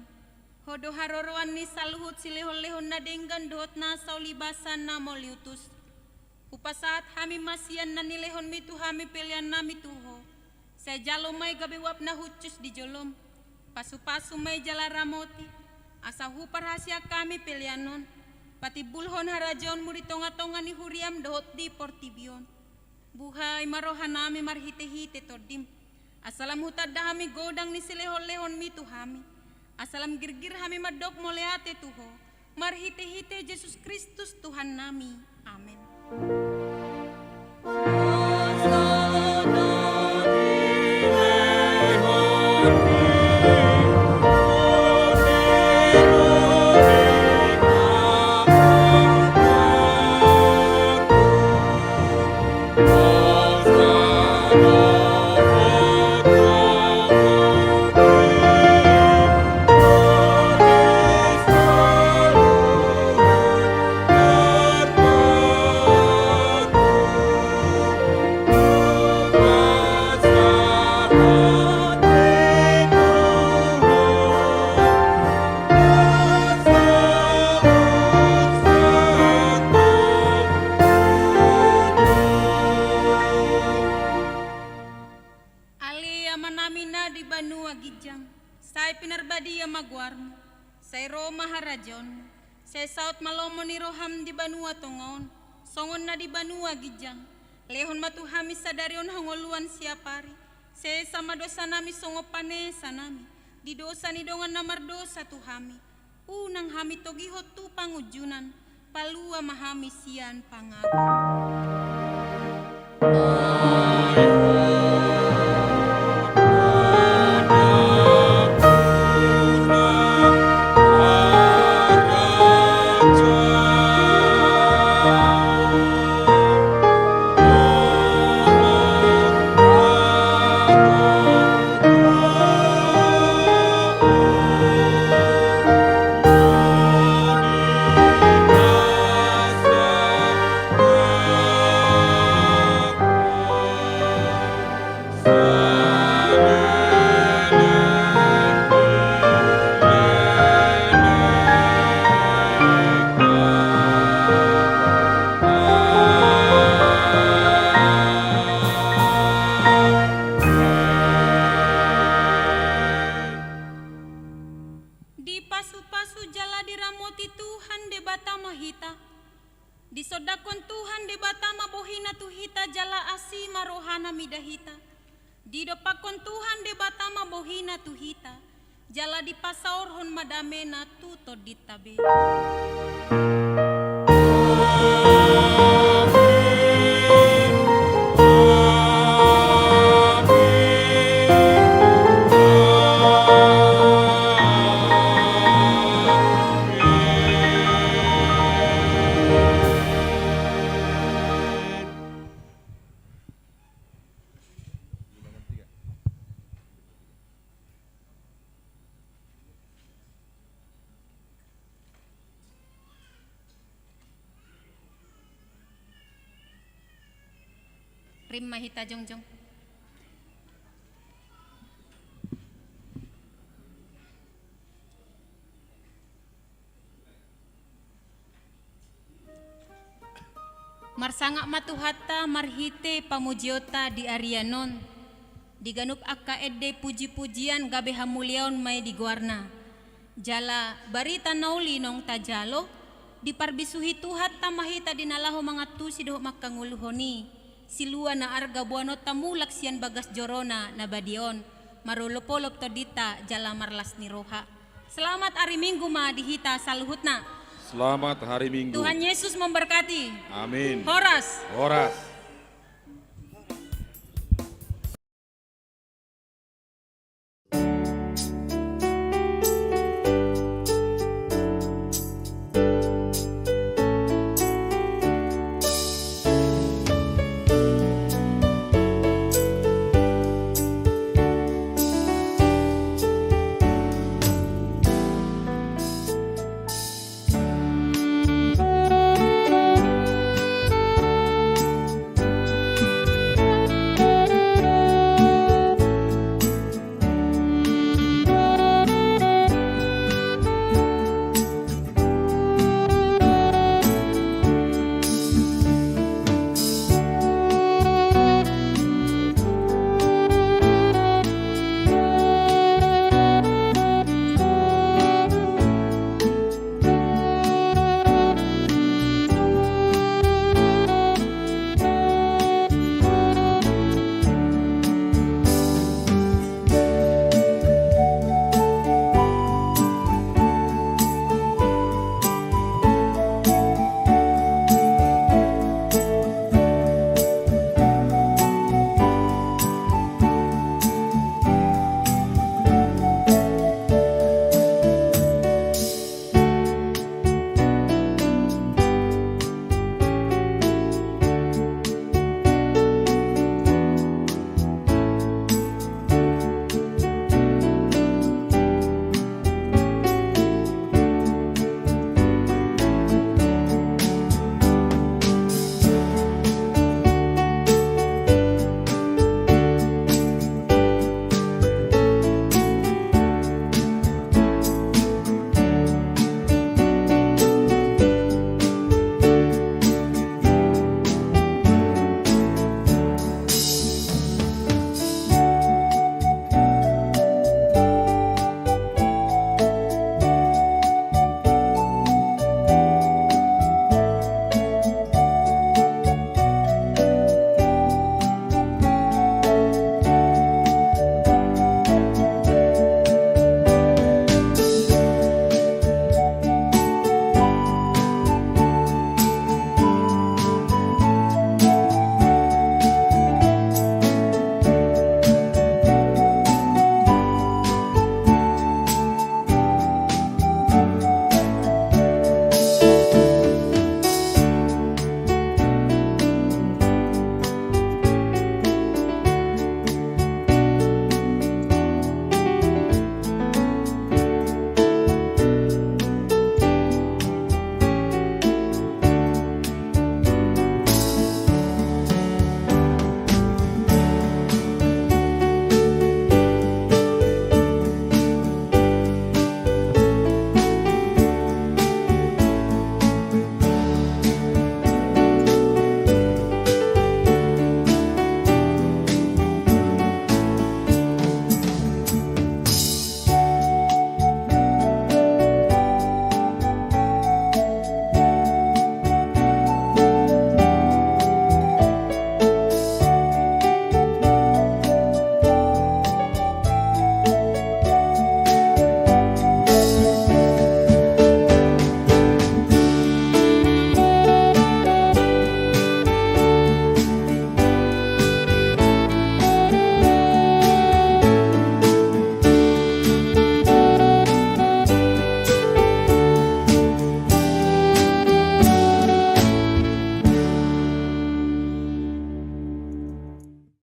Ho do haroroan ni saluhut silehonlehon na denggan dohot nasa ulibasan na mauliutus. Hupasahat hami ma sian na nilehonmi tu hami peleannami tu Ho. Sai jalo ma i gabe uap na hushus di jolom. Pasupasu ma i jala ramoti, asa huparhaseang hami pelean on, patimbulhon harajaonmu di tongatonga ni huriam dohot di portibi on. Buhai ma rohanami marhitehite Tondim, asa lam hutanda hami godang ni silehonlehonmi tu hami, asa lam girgir hami mandok mauliate tu Ho, marhitehite Jesus Kristus Tuhannami. Amen. Ale Amanami na di banua ginjang, sai pinarbadia ma goarmu, sai ro ma harajaonmu, sai saut ma lomo ni roham di banua tonga on, songon na di banua ginjang. Lehon ma tu hami sadari on hangoluan siapari, sesa ma dosanami songon panesanami di dosa ni dongan na mardosa tu hami. Unang hami togihon tu pangunjunan, palua ma hami sian pangago. Dipasupasu jala diramoti Tuhan Debata ma hita. Disondangkon Tuhan Debata ma bohina tu hita jala asi ma rohana mida hita. Didompakkon Tuhan Debata ma bohina tu hita, jala dipasaorhon ma damena tu tondinta be. Rima hita jongjong. Marsangap ma Tuhanta marhite pamujionta di arian on. Di ganup angka ende pujipujian gabe hamuliaon ma i di goarna. Jala barita na uli naung tajalo, diparbisuhi Tuhanta ma hita di na laho mangantusi dohot mangkangoluhon i, silua na arga boanonta mulak sian bagas jorona na badia on, marolopolop tondinta jala marlas ni roha. Selamat ari Minggu ma di hita saluhutna. Selamat hari Minggu. Tuhan Yesus memberkati. Amin. Horas. Horas.